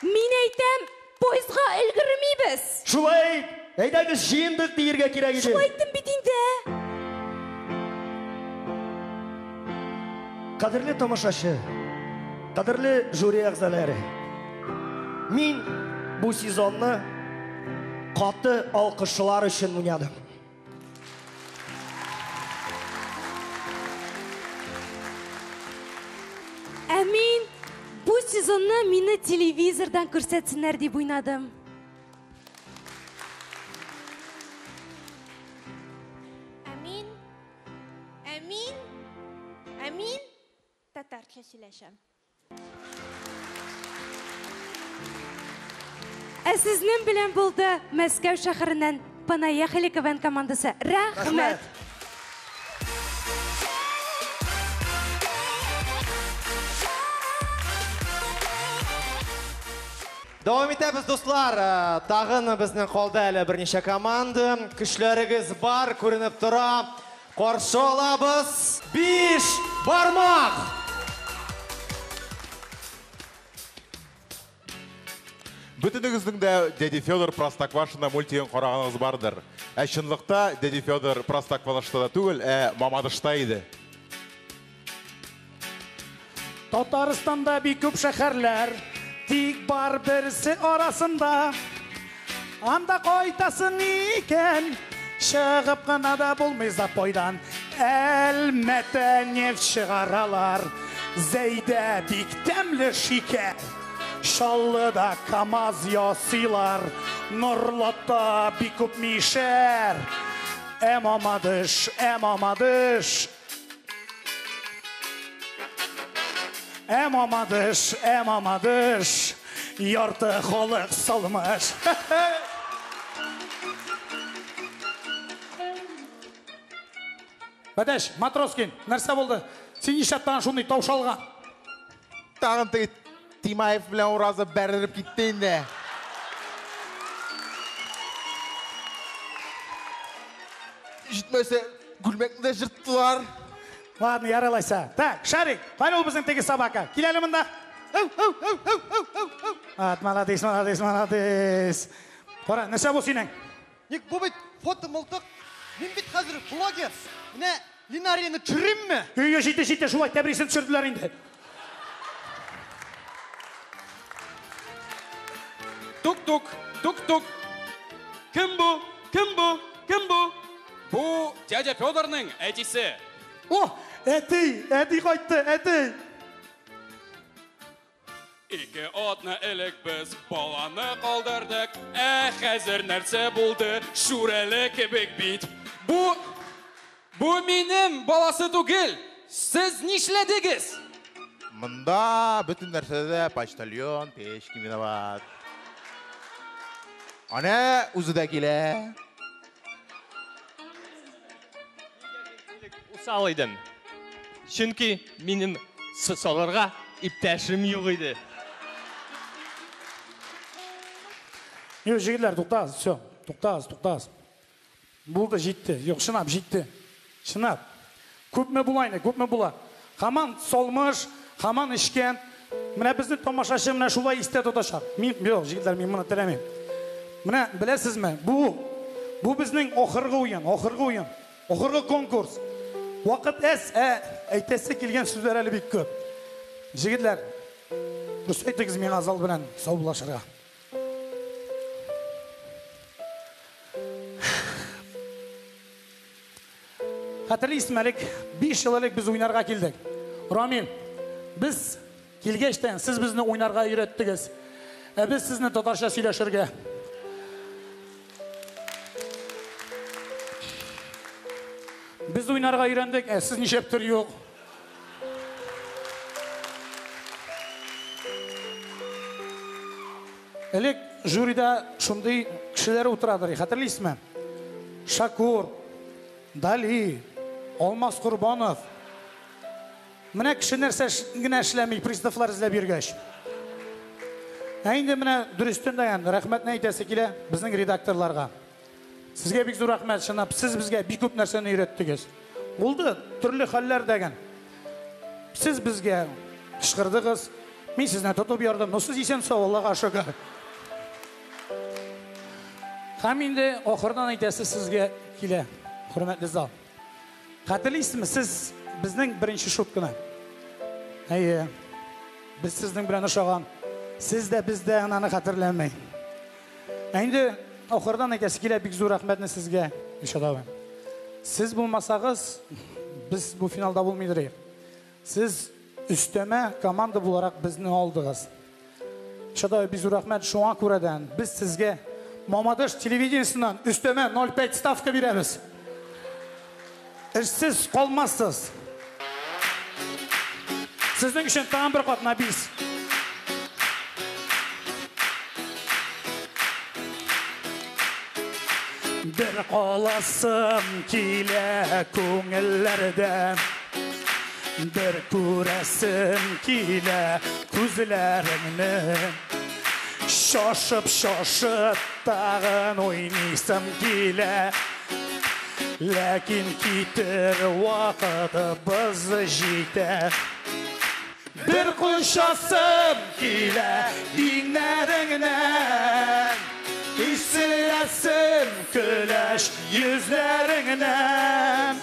Мин әйтәм, поездга өлгермибез. Шулай, әйдәгез җыендык диергә кирәк иде. Шулай әйттем бит инде. Кадерле тамашачы, кадерле жюри әгъзалары, мин бу сезонны каты алкышлар өчен уйнадым. Ә мин бу сезонны мине телевизордан күрсәтсеннәр дип уйнадым. Ә мин, ә мин, ә мин татарча сөйләшәм. Ә сезнең белән булды Мәскәү шәһәреннән Понаехали КВН командасы. Рәхмәт! Дәвам итәбез, дуслар. Тагын безнең калды әле берничә команда. Көчләрегез бар, күренеп тора. Каршы алабыз. 5 бармак! Бөтенегезнең дә Дядя Федор Простоквашино мультигын караганыгыз бардыр. Ә чынлыкта Дядя Федор Простоквашинода түгел, ә Мамадышта иде. Татарстанда бик күп шәһәрләр, тик бар берсе арасында. Анда кайтасың икән, чыгып кына да булмый запойдан. Әлмәттә нефть чыгаралар, Зәйдә бик тәмле шикәр. Чаллыда КАМАЗ ясыйлар, Норлатта бик күп мишәр. Ә Мамадыш, ә Мамадыш. Ә Мамадыш, ә Мамадыш. Ярты халык салмыш. Бәдәш, Матроскин, нәрсә булды? Син нишләп тагын шундый таушалган? Тагын теге Тимаев белән Уразов бәрелеп китте инде. Җитмәсә, күлмәкне дә җырттылар. Ладно, ярый алайса. Так, Шарик, кайда ул безнең теге собака? Кил әле монда. Ат, молодец, молодец, молодец. Кара, нәрсә бу синең? Ник бу бит фото мылтык. Мин бит хәзер блогер. Менә Линарияне төшеримме? Өйгә җитте, җитте, шулай тәбрисен төшерделәр инде. Тук-тук, тук-тук. Кем бу? Кем бу? Кем бу? Бу дядя Федорның әтисе. О, әти, әти кайтты, әти. Ике атна элек без баланы калдырдык. Ә хәзер нәрсә булды? Шүрәле кебек бит. Бу минем баласы түгел. Сез нишләдегез? Монда бөтен нәрсәдә почтальон Печкин виноват. Ана үзе дә килә. Усал идем. Чөнки минем салырга иптәшем юк иде. Юк, җегетләр, туктагыз, все, туктагыз, туктагыз. Булды, җитте. Юк, чынлап җитте. Чынлап. Күпме була инде, күпме була? Һаман салмыш, һаман эчкән. Менә безнең тамашачы менә шулай истә тотачак. Мин, юк, җегетләр, мин моны теләмим. Менә беләсезме, бу безнең ахыргы уен, ахыргы уен, ахыргы конкурс. Вакыт әз, ә әйтәсе килгән сүзләр әле бик күп. Җегетләр, рөхсәт итегез миңа зал белән саубуллашырга. Хәтерлисезме, элек 5 ел элек без уйнарга килдек. Рамил, без килгәчтән сез безне уйнарга өйрәттегез. Ә без сезне татарча сөйләшергә. Без уйнарга өйрәндек, ә сез нишләптер юк. Элек жюрида шундый кешеләр утырадыр, хәтерлисезме? Шакур, Дали, Алмаз Корбанов. Менә кеше нәрсә генә эшләми, приставлар эзләп йөргәч. Ә инде менә дөрестен дә рәхмәтне әйтәсе килә безнең редакторларга. Сезгә бик зур рәхмәт, чынлап, сез безгә бик күп нәрсәне өйрәттегез. Булды, төрле хәлләр дәгән. Сез безгә кычкырдыгыз, мин сезне тотып ярдым, но сез исән сау, Аллага шөкер. Һәм инде ахырдан әйтәсе сезгә килә, хөрмәтле зал. Хәтерлисезме, сез безнең беренче шутканы? Әйе, без сезнең белән ошаган. Сез дә, без дә ананы хәтерләмәй. Ә инде ахырдан әйтәсе килә, бик зур рәхмәтне сезгә, Илшат абый. Сез булмасагыз, без бу финалда булмыйдыр идек. Сез өстәмә команда буларак безне алдыгыз. Илшат абый, бик зур рәхмәт. Шуңа күрәдән без сезгә Мамадыш телевидениесеннән өстәмә 0,5 ставка бирәбез. Эшсез калмассыз. Сезнең өчен тагын бер кат на бис. Бер каласым килә күңелләрдә, бер күрәсем килә күзләреңне. Шашып-шашып тагын уйныйсым килә, ләкин китер вакытыбыз җитә. Бер кочасым килә иңнәреңнән, исерәсем көләч йөзләреңнән.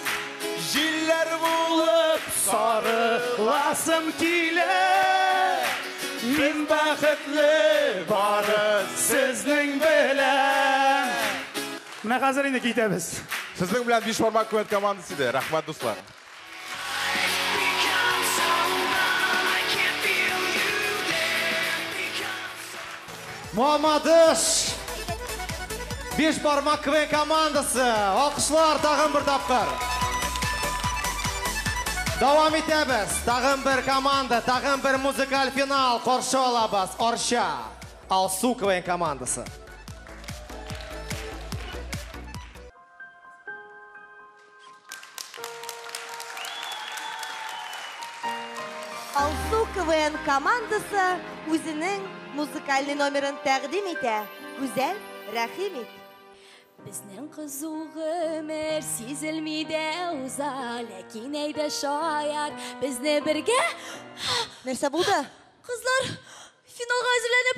Җилләр булып сарыласым килә, мин бәхетле бары сезнең белән. Менә хәзер инде китәбез. Сезнең белән Биш бармак КВН командасы иде. Рәхмәт, дуслар. Мамадыш! Биш бармак КВН командасы. Алкышлар тагын бер тапкыр. Дәвам итәбез. Тагын бер команда, тагын бер музыкаль финал каршы алабыз. Арча. Алсу КВН командасы. Алсу КВН командасы үзенең музыкальный номерын тәкъдим итә. Гүзәл, рәхим ит. Безнең кызу гомер сизелми дә уза, ләкин әйдә шаярт, безне бергә... Нәрсә булды? Кызлар, финалга әзерләнеп,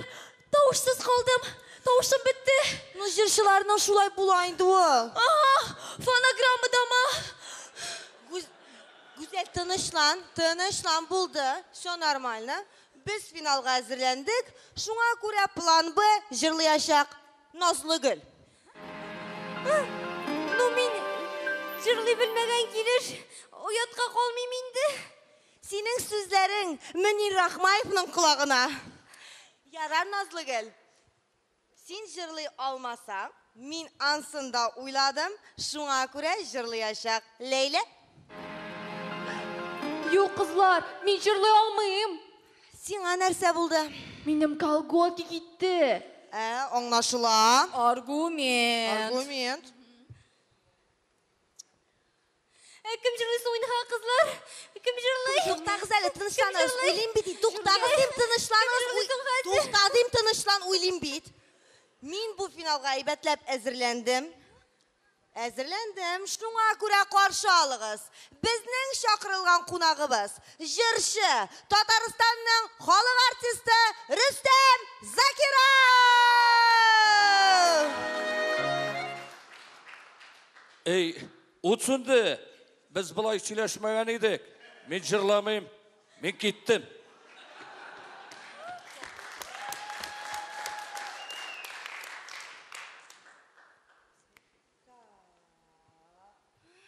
тавышсыз калдым. Тавышым бетте. Ну, җырчыларның шулай була инде ул. Ага, фонограммадамы? Гүзәл, тынычлан, тынычлан булды. Все нормально. Без финалга әзерләндек. Шуңа күрә план Б җырлаячак Назлыгөл. Ну, мин җырлый белмәгән килеш оятка калмыйм инде. Синең сүзләрең Мөнир Рахмаевның колагына. Ярар, Назлыгөл. Син җырлый алмасаң, мин ансын да уйладым. Шуңа күрә җырлаячак Ләйлә. Юк, кызлар, мин җырлый алмыйм. Сиңа нәрсә булды? Минем колготки китте. Аңлашыла. Аргумент. Аргумент. Кем җырлый соң инде, кызлар? Кем җырлый? Туктагыз әле, тынычланыгыз. Уйлыйм бит. Туктагыз дим, тынычланыгыз. Тукта дим, тынычлан, уйлыйм бит. Мин бу финалга әйбәтләп әзерләндем. Әзерләндем. Шуңа күрә каршы алыгыз. Безнең чакырылган кунагыбыз, җырчы, Татарстанның халык артисты Рөстәм Закиров! Эй, ут сүнде. Без болай сөйләшмәгән идек. Мин җырламыйм. Мин киттем.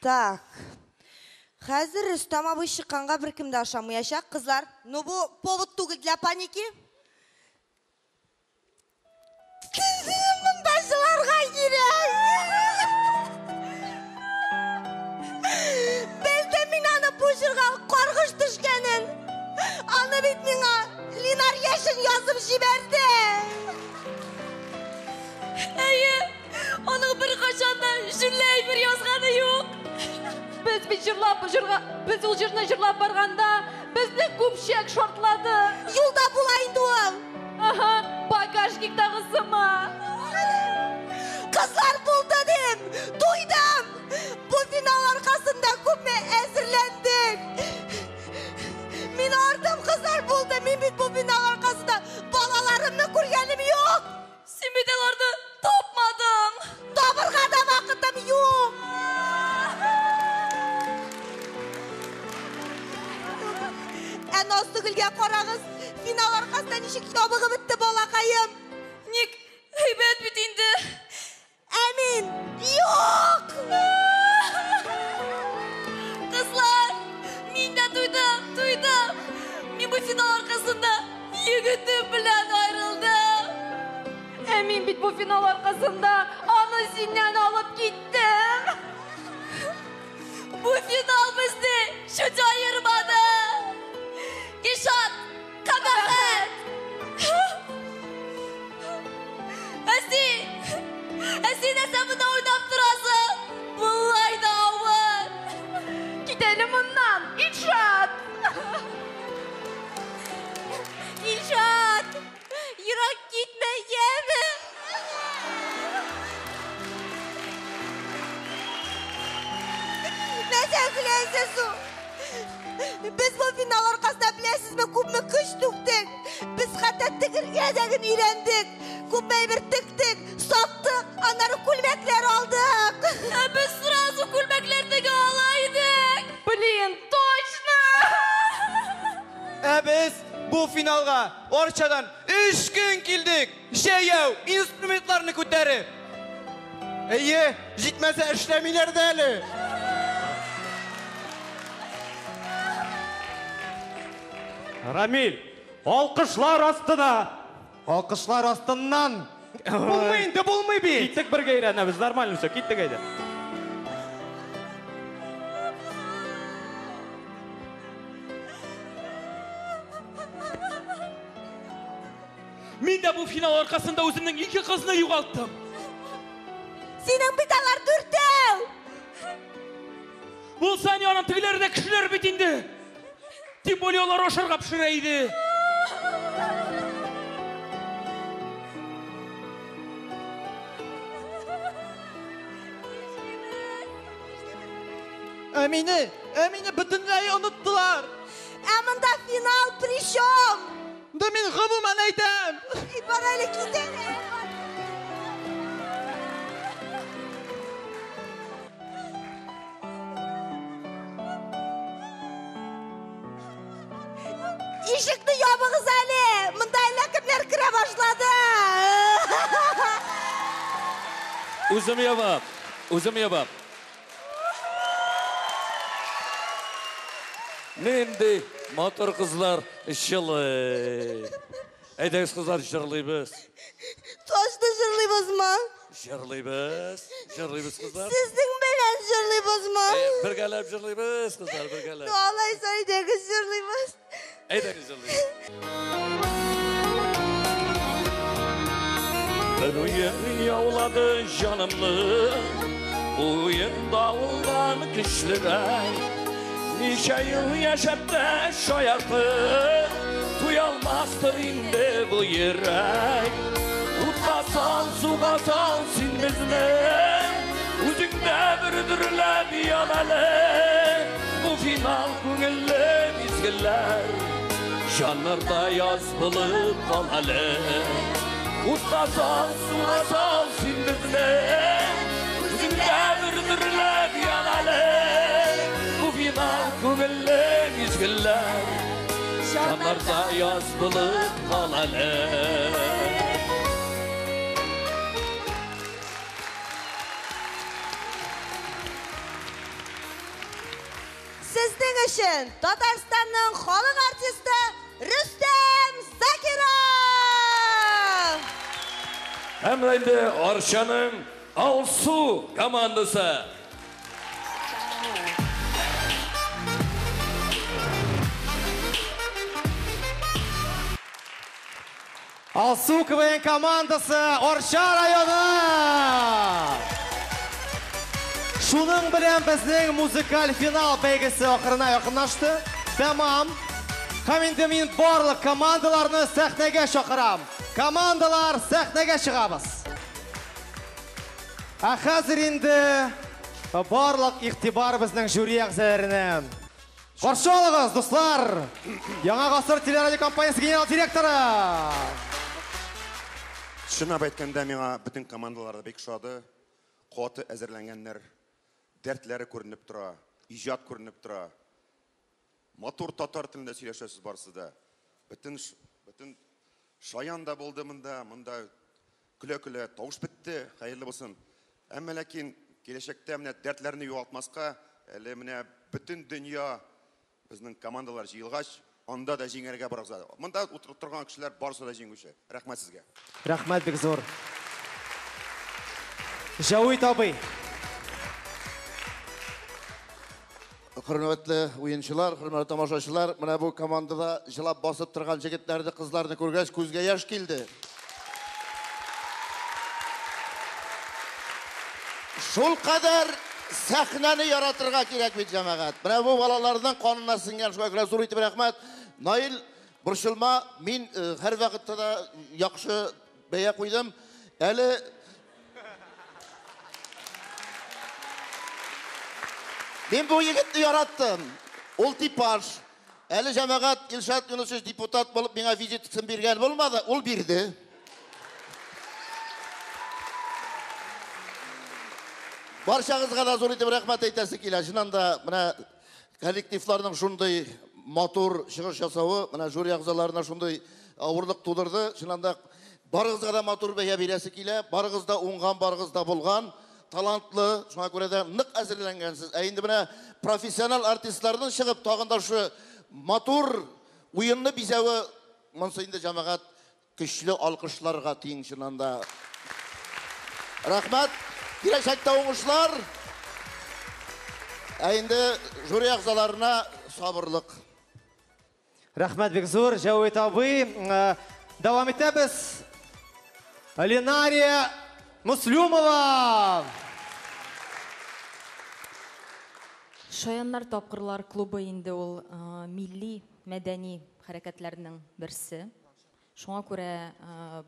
Так. Хәзер Рөстәм абый чыкканга беркем дә ашамаячак, кызлар. Ну бу повод түгел для паники. Монда җыларга кирәк. Белдем мин аны бу җырга каргыш төшкәнен. Аны бит миңа Линар Яшин язып җибәрде. Әйе, аның беркайчан да җүнле әйбер язганы юк. Без бит җырлап, җырга, без ул җырны җырлап барганда, безнең күпчәк шартлады. Юлда була инде ул. Ага, багажниктагы сыман. Кызлар булды дим, туйдым. Бу финал аркасында күпме әзерләндек. Мин ардым, кызлар булды. Мин бит бу финал аркасында балаларымны күргәнем юк. Син бит аларны тапмадың. Табырга да вакытым юк. Ә Назлыгөлгә карагыз, финал аркасында ничек ябыгып бетте балакаем. Ник әйбәт бит инде. Ә мин юк. Кызлар, мин дә туйдым, туйдым. Мин бу финал аркасында егетем белән аерылдым. Ә мин бит бу финал аркасында аны синнән алып киттем. Бу финал безне чуть аермады. Кишат, кабахәт. Ә син нәрсә монда уйнап Нәрсә соң? Без бу финал аркасында беләсезме, күпме көч түктек. Без хәтта тегергә дә генә өйрәндек. Күпме әйбер тектек, саттык, аннары күлмәкләр алдык. Ә без сразу күлмәкләр тегә ала идек. Блин, точно! Ә без бу финалга Арчадан 3 көн килдек. Җәяү инструментларны күтәреп. Әйе, җитмәсә эшләмиләр дә әле. Рамиль, алкышлар астына. Алкышлар астыннан. Булмый инде, булмый бит. Киттек бергә өйрәнәбез, нормально все, киттек әйдә. Мин дә бу финал аркасында үземнең ике кызны югалттым. Синең бит алар дүртәү. Булса ни, аның тегеләре дә кешеләр бит инде. Тем более алар ашарга пешерә иде. Ә мине, ә мине бөтенләй оныттылар. Ә монда финал при чем? Да мин гомумән әйтәм. И бар әле кит әле. Ишекне ябыгыз әле. Монда әллә кемнәр керә башлады. Үзем ябам, үзем ябам. Нинди матур кызлар җылый. Әйдәгез, кызлар, җырлыйбыз. Точно җырлыйбызмы? Җырлыйбыз, җырлыйбыз, кызлар. Сезнең белән җырлыйбызмы? Бергәләп җырлыйбыз, кызлар, бергәләп. Ну, алайса әйдәгез җырлыйбыз. Әйдәгез җырлыйбыз. Бер уен яулады җанымны, уен давылдан көчлерәк. Ничә ел яшәп тә шаяртып, туялмастыр инде бу йөрәк. Утка сал, суга сал син безне, үзеңдә бер дөрләп ян әле. Бу финал күңелле мизгелләр, җаннарда яз булып кал әле. Утка сал, суга сал син безне, үзеңдә бер дөрләп ян әле. Бу финал күңелле мизгелләр, җаннарда яз булып кал әле. Сезнең өчен Татарстанның халык артисты Рөстәм Закиров! Һәм инде Арчаның Алсу командасы. Алсу КВН командасы Арча районы! Шуның белән безнең музыкаль финал бәйгесе ахырына якынлашты. Тәмам. Һәм инде мин барлык командаларны сәхнәгә чакырам. Командалар, сәхнәгә чыгабыз. Ә хәзер инде барлык игътибар безнең жюри әгъзаларына. Каршы алыгыз, дуслар! Яңа гасыр телерадиокомпаниясе генерал директоры! Чынлап әйткәндә, миңа бөтен командалар да бик ошады. Каты әзерләнгәннәр, дәртләре күренеп тора, иҗат күренеп тора. Матур татар телендә сөйләшәсез барысы да. Бөтен шаян да булды монда, монда көлә-көлә тавыш бетте, хәерле булсын. Әмма ләкин киләчәктә менә дәртләрне югалтмаска, әле менә бөтен дөнья безнең командалар җыелгач, анда да җиңәргә барыгыз. Монда утырып торган кешеләр барысы да җиңүче. Рәхмәт сезгә. Рәхмәт бик зур. Җавит абый. Хөрмәтле уенчылар, хөрмәтле тамашачылар, менә бу командада җылап басып торган җегетләрне, кызларны күргәч, күзгә яшь килде. Шул кадәр сәхнәне яратырга кирәк бит, җәмәгать. Менә бу балаларның канына сеңгән, шуңа күрә зур итеп рәхмәт. Наил, борчылма, мин һәр вакытта да яхшы бәя куйдым. Әле Мин бу егетне яраттым. Ул типаж. Әле җәмәгать Илшат Юнусович депутат булып миңа визиткасын биргән булмады, ул бирде. Барчагызга да зур итеп рәхмәт әйтәсе килә. Чыннан да менә коллективларның шундый матур чыгыш ясавы, менә жюри әгъзаларына шундый авырлык тудырды. Чыннан да барыгызга да матур бәя бирәсе килә. Барыгыз да уңган, барыгыз да булган, талантлы, шуңа күрә дә нык әзерләнгәнсез. Ә инде менә профессионал артистларның чыгып тагын да шушы матур уенны бизәве, монысы инде җәмәгать көчле алкышларга тиң чыннан да. Рәхмәт, киләчәктә уңышлар. Ә инде жюри әгъзаларына сабырлык. Рәхмәт бик зур, Җәвит абый. Дәвам итәбез. Ленария Муслюмова. Шаяннар тапкырлар клубы инде ул милли мәдәни хәрәкәтләрнең берсе. Шуңа күрә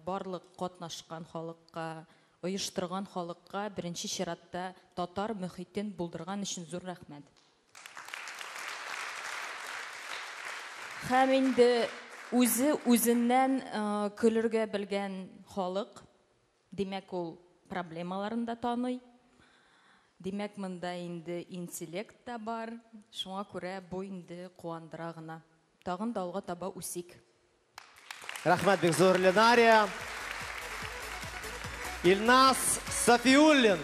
барлык катнашкан халыкка, оештырган халыкка беренче чиратта татар мөхитен булдырган өчен зур рәхмәт. Һәм инде үзе үзеннән көлергә белгән халык, димәк, ул проблемаларын да таный. Димәк, монда инде интеллект та бар. Шуңа күрә бу инде куандыра гына. Тагын да алга таба үсик. Рәхмәт бик зур, Ленария. Илназ Сафиуллин.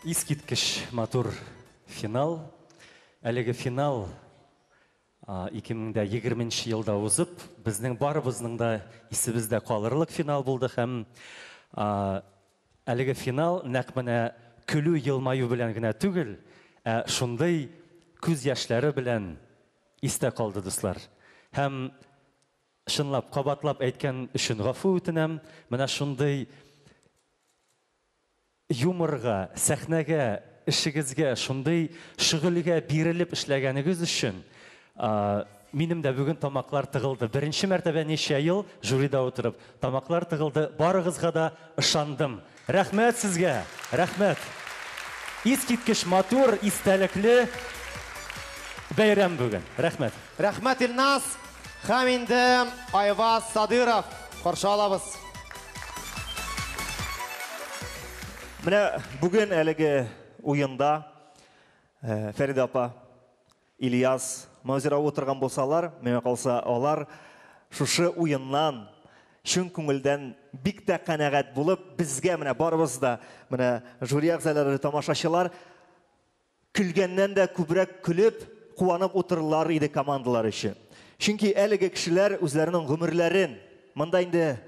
Искиткеч матур финал. Әлеге финал 2020 елда узып, безнең барыбызның да исебездә калырлык финал булды һәм әлеге финал нәкъ менә көлү, елмаю белән генә түгел, ә шундый күз яшьләре белән истә калды, дуслар. Һәм чынлап, кабатлап әйткән өчен гафу үтенәм, менә шундый юморга, сәхнәгә, эшегезгә, шундый шөгыльгә бирелеп эшләгәнегез өчен минем дә бүген тамаклар тыгылды. Беренче мәртәбә ничә ел жюрида утырып, тамаклар тыгылды. Барыгызга да ышандым. Рәхмәт сезгә, рәхмәт. Искиткеч матур, истәлекле бәйрәм бүген. Рәхмәт. Рәхмәт, Илназ. Һәм инде Айваз Садыров. Каршы алабыз. Менә бүген әлеге уенда Фәридә апа, Ильяс, Маузира утырган булсалар, миңа калса, алар шушы уеннан чын күңелдән бик тә канәгать булып, безгә менә барыбыз да, менә жюри әгъзалары, тамашачылар көлгәннән дә күбрәк көлеп, куанып утырырлар иде командалар өчен. Чөнки әлеге кешеләр үзләренең гомерләрен, монда инде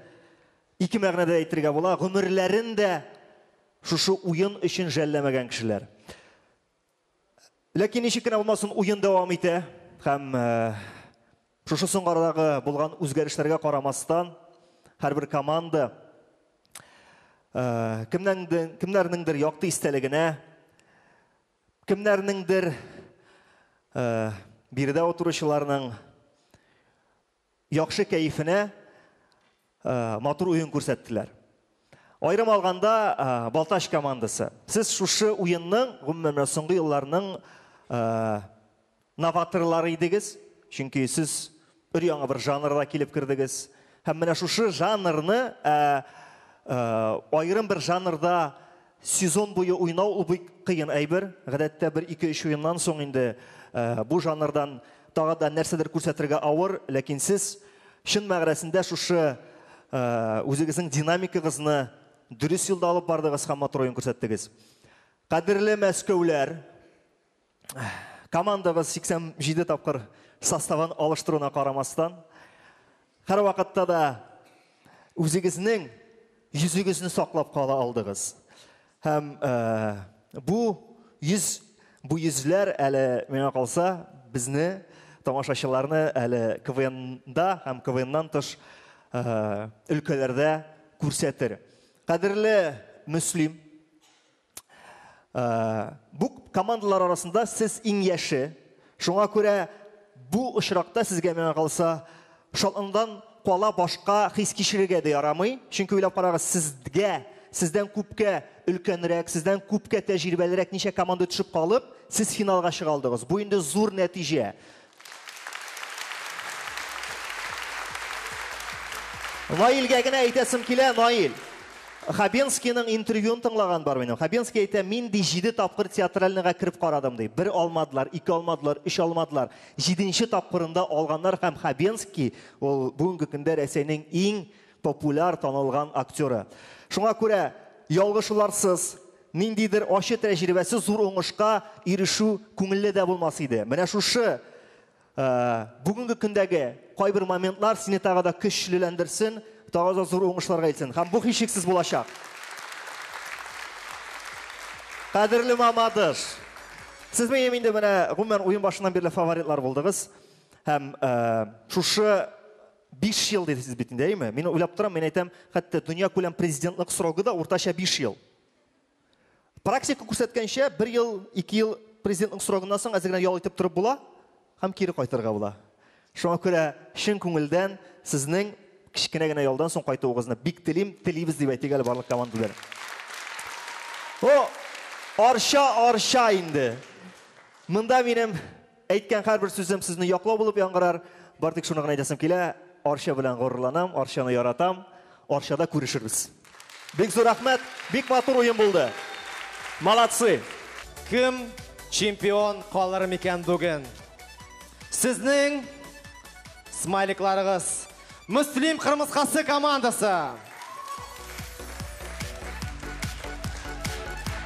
ике мәгънәдә әйтергә була, гомерләрен дә шушы уен өчен жәлләмәгән кешеләр. Ләкин ничек кенә булмасын, уен дәвам итә һәм шушы соңгы арадагы булган үзгәрешләргә карамастан, һәрбер команда кемнәрнеңдер якты истәлегенә, кемнәрнеңдер биредә утыручыларның яхшы кәефенә матур уен күрсәттеләр. Айрым алганда, Балтач командасы. Сез шушы уенның, гомумән менә соңгы елларның новаторлары идегез, чөнки сез өр-яңа бер жанрда килеп кердегез. Һәм менә шушы жанрны айрым бер жанрда сезон буе уйнау ул бик кыен әйбер. Гадәттә бер ике-өч уеннан соң инде бу жанрдан тагы да нәрсәдер күрсәтергә авыр, ләкин сез чын мәгънәсендә шушы үзегезнең динамикагызны дөрес юлда алып бардыгыз һәм матур уен күрсәттегез. Кадерле мәскәүләр, командагыз 87 тапкыр составын алыштыруына карамастан, һәр вакытта да үзегезнең йөзегезне саклап кала алдыгыз. Һәм бу йөзләр әле миңа калса, безне, тамашачыларны әле К В Н-да һәм К В Н-нан тыш өлкәләрдә күрсәтер. Кадерле Мөслим, бу командалар арасында сез иң яше, шуңа күрә бу очракта сезгә миңа калса, шатланудан кала башка хис кичерергә дә ярамый. Чөнки уйлап карагыз, сезгә, сездән күпкә өлкәнрәк, сездән күпкә тәҗрибәлерәк ничә команда төшеп калып, сез финалга чыга алдыгыз. Бу инде зур нәтиҗә. Наилгә генә әйтәсем килә, Наил. Хабенскийның интервьюын тыңлаган бар минем. Хабенский әйтә, мин ди 7 тапкыр театральныйга кереп карадым ди. Бер алмадылар, ике алмадылар, өч алмадылар. Җиденче тапкырында алганнар һәм Хабенский ул бүгенге көндә Рәсәйнең иң популяр танылган актеры. Шуңа күрә ялгышуларсыз, ниндидер ачы тәҗрибәсез зур уңышка ирешү күңелле дә булмас иде. Менә шушы бүгенге көндәге кайбер моментлар сине тагы да көчлеләндерсен, тагы да зур уңышларга илтсен. Һәм бу һичшиксез булачак. Кадерле Мамадыш, сез минем инде менә гомумән уен башыннан бирле фаворитлар булдыгыз. Һәм шушы 5 ел дисез бит инде, әйме? Мин уйлап торам, мин әйтәм, хәтта дөнья күләм президентлык срогы да уртача 5 ел. Практика күрсәткәнчә, 1 ел, 2 ел президентлык срогыннан соң әзер генә ял итеп торып була һәм кире кайтырга була. Шуңа күрә чын күңелдән сезнең кечкенә генә ялдан соң кайтуыгызны бик телим, телибез дип әйтик әле барлык команда белән. О, Арча, Арча инде. Монда минем әйткән һәрбер сүзем сезне яклау булып яңгырар. Бар тик шуны гына әйтәсем килә, Арча белән горурланам, Арчаны яратам, Арчада күрешербез. Бик зур рәхмәт, бик матур уен булды. Молодцы! Кем чемпион калыр микән бүген? Сезнең смайликларыгыз. Мөслим кырмыскасы командасы.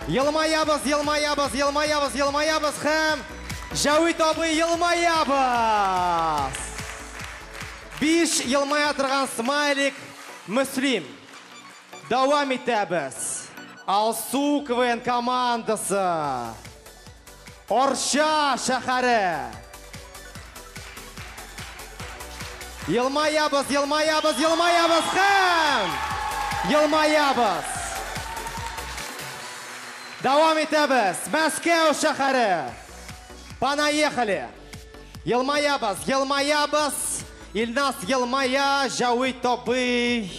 Елмаябыз, елмаябыз, елмаябыз, елмаябыз һәм Җәвит абый елмаябыз. 5 елмая торган смайлик Мөслим. Дәвам итәбез. Алсу КВН командасы. Арча шәһәре. Елмаябыз, елмаябыз, елмаябыз һәм елмаябыз. Дәвам итәбез. Мәскәү шәһәре. Понаехали. Елмаябыз, елмаябыз. Илназ елмая, Җәвит абый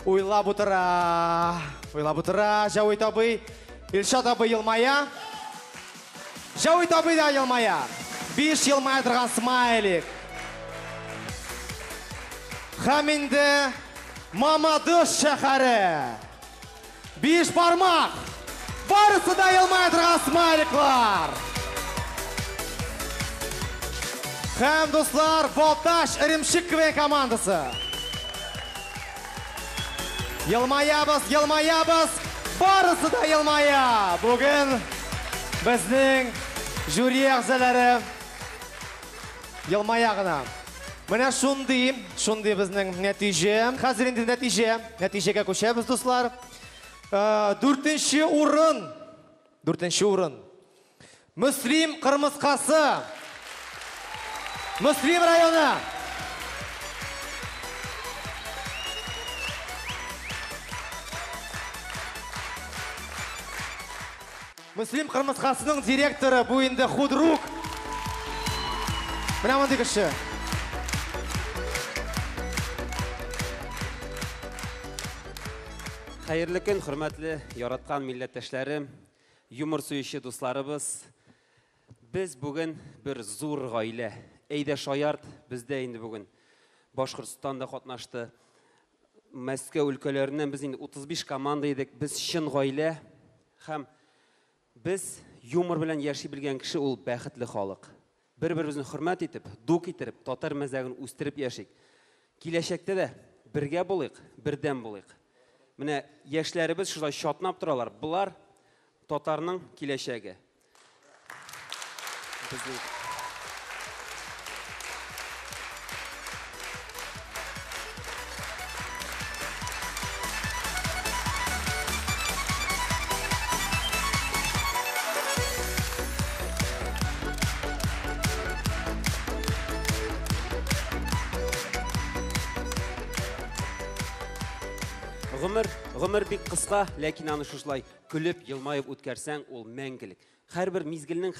уйлап утыра. Уйлап утыра, Җәвит абый. Илшат абый елмая. Җәвит абый да елмая. 5 елмая торган смайлик. Һәм инде Мамадыш шәһәре. 5 бармак. Барысы да елмая торган смайликлар. Һәм, дуслар, Балтач Эремчек КВН командасы. Елмаябыз, елмаябыз, барысы да елмая. Бүген безнең жюри әгъзалары елмая гына. Менә шундый, шундый безнең нәтиҗә. Хәзер инде нәтиҗә. Нәтиҗәгә күчәбез, дуслар. Дүртенче урын. Дүртенче урын. Мөслим кырмыскасы. Мөслим районы. Мөслим кырмыскасының директоры бу инде худрук. Менә мондый кеше. Хәерле көн, хөрмәтле, яраткан милләттәшләрем, юмор сөюче дусларыбыз. Без бүген бер зур гаилә. Әйдә шаярт, бездә инде бүген Башкортстан да катнашты. Мәскәү өлкәләреннән без инде 35 команда идек. Без чын гаилә һәм без юмор белән яши белгән кеше ул бәхетле халык. Бер-беребезне хөрмәт итеп, ду китереп, татар мәзәген үстереп яшик. Киләчәктә дә бергә булыйк, бердәм булыйк. Менә яшьләребез шулай чатнап торалар. Болар татарның киләчәге. Безнең Гомер, гомер бик кыска, ләкин аны шушылай көлеп, елмаеп үткәрсәң, ул мәңгелек. Һәрбер мизгелнең,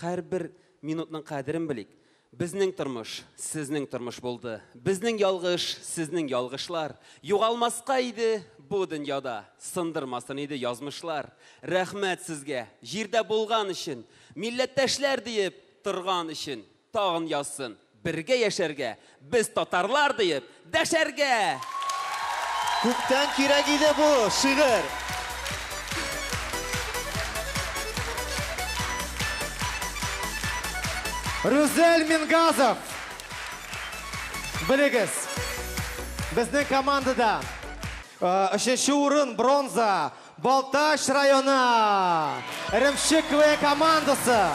һәрбер минутның кадерен белик. Безнең тормыш, сезнең тормыш булды. Безнең ялгыш, сезнең ялгышлар. Югалмаска иде Бу дөньяда сындырмасын иде язмышлар. Рәхмәт сезгә, җирдә булган өчен, милләттәшләр диеп торган өчен. Тагын язсын, бергә яшәргә, без татарлар диеп дәшәргә! Күптән кирәк иде бу шигырь. Рүзәл Мингазов. Белегез, безнең командада өченче урын бронза Балтач районы Эремчек КВН командасы.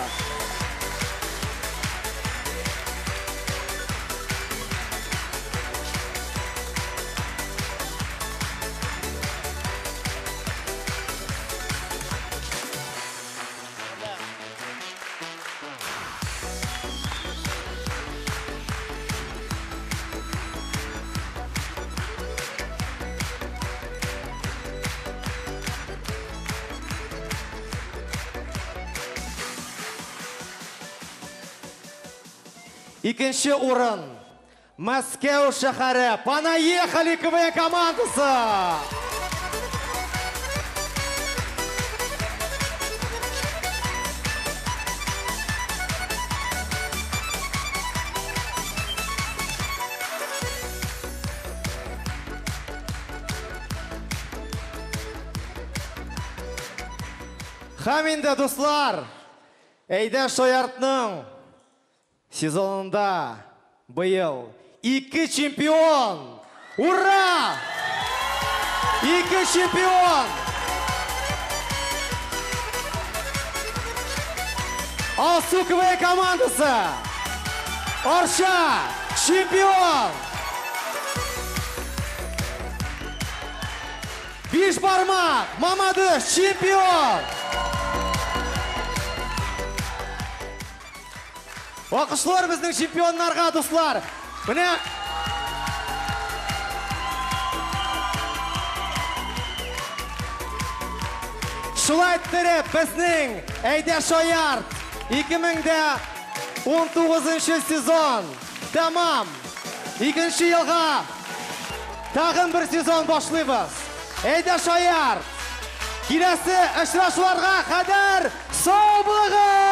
Икенче урын Мәскәү шәһәре Понаехали КВН командасы. Һәм инде, дуслар, әйдә шаяртның сезонында быел ике чемпион! Ура! Ике чемпион! Алсу КВН командасы! Арча чемпион! Биш бармак Мамадыш чемпион! Алкышлар безнең чемпионнарга, дуслар. Менә шулай иттереп безнең Әйдә шаярт 2019 сезон тәмам. Икенче елга тагын бер сезон башлыйбыз. Әйдә шаярт. Киләсе очрашуларга кадәр сау булыгыз!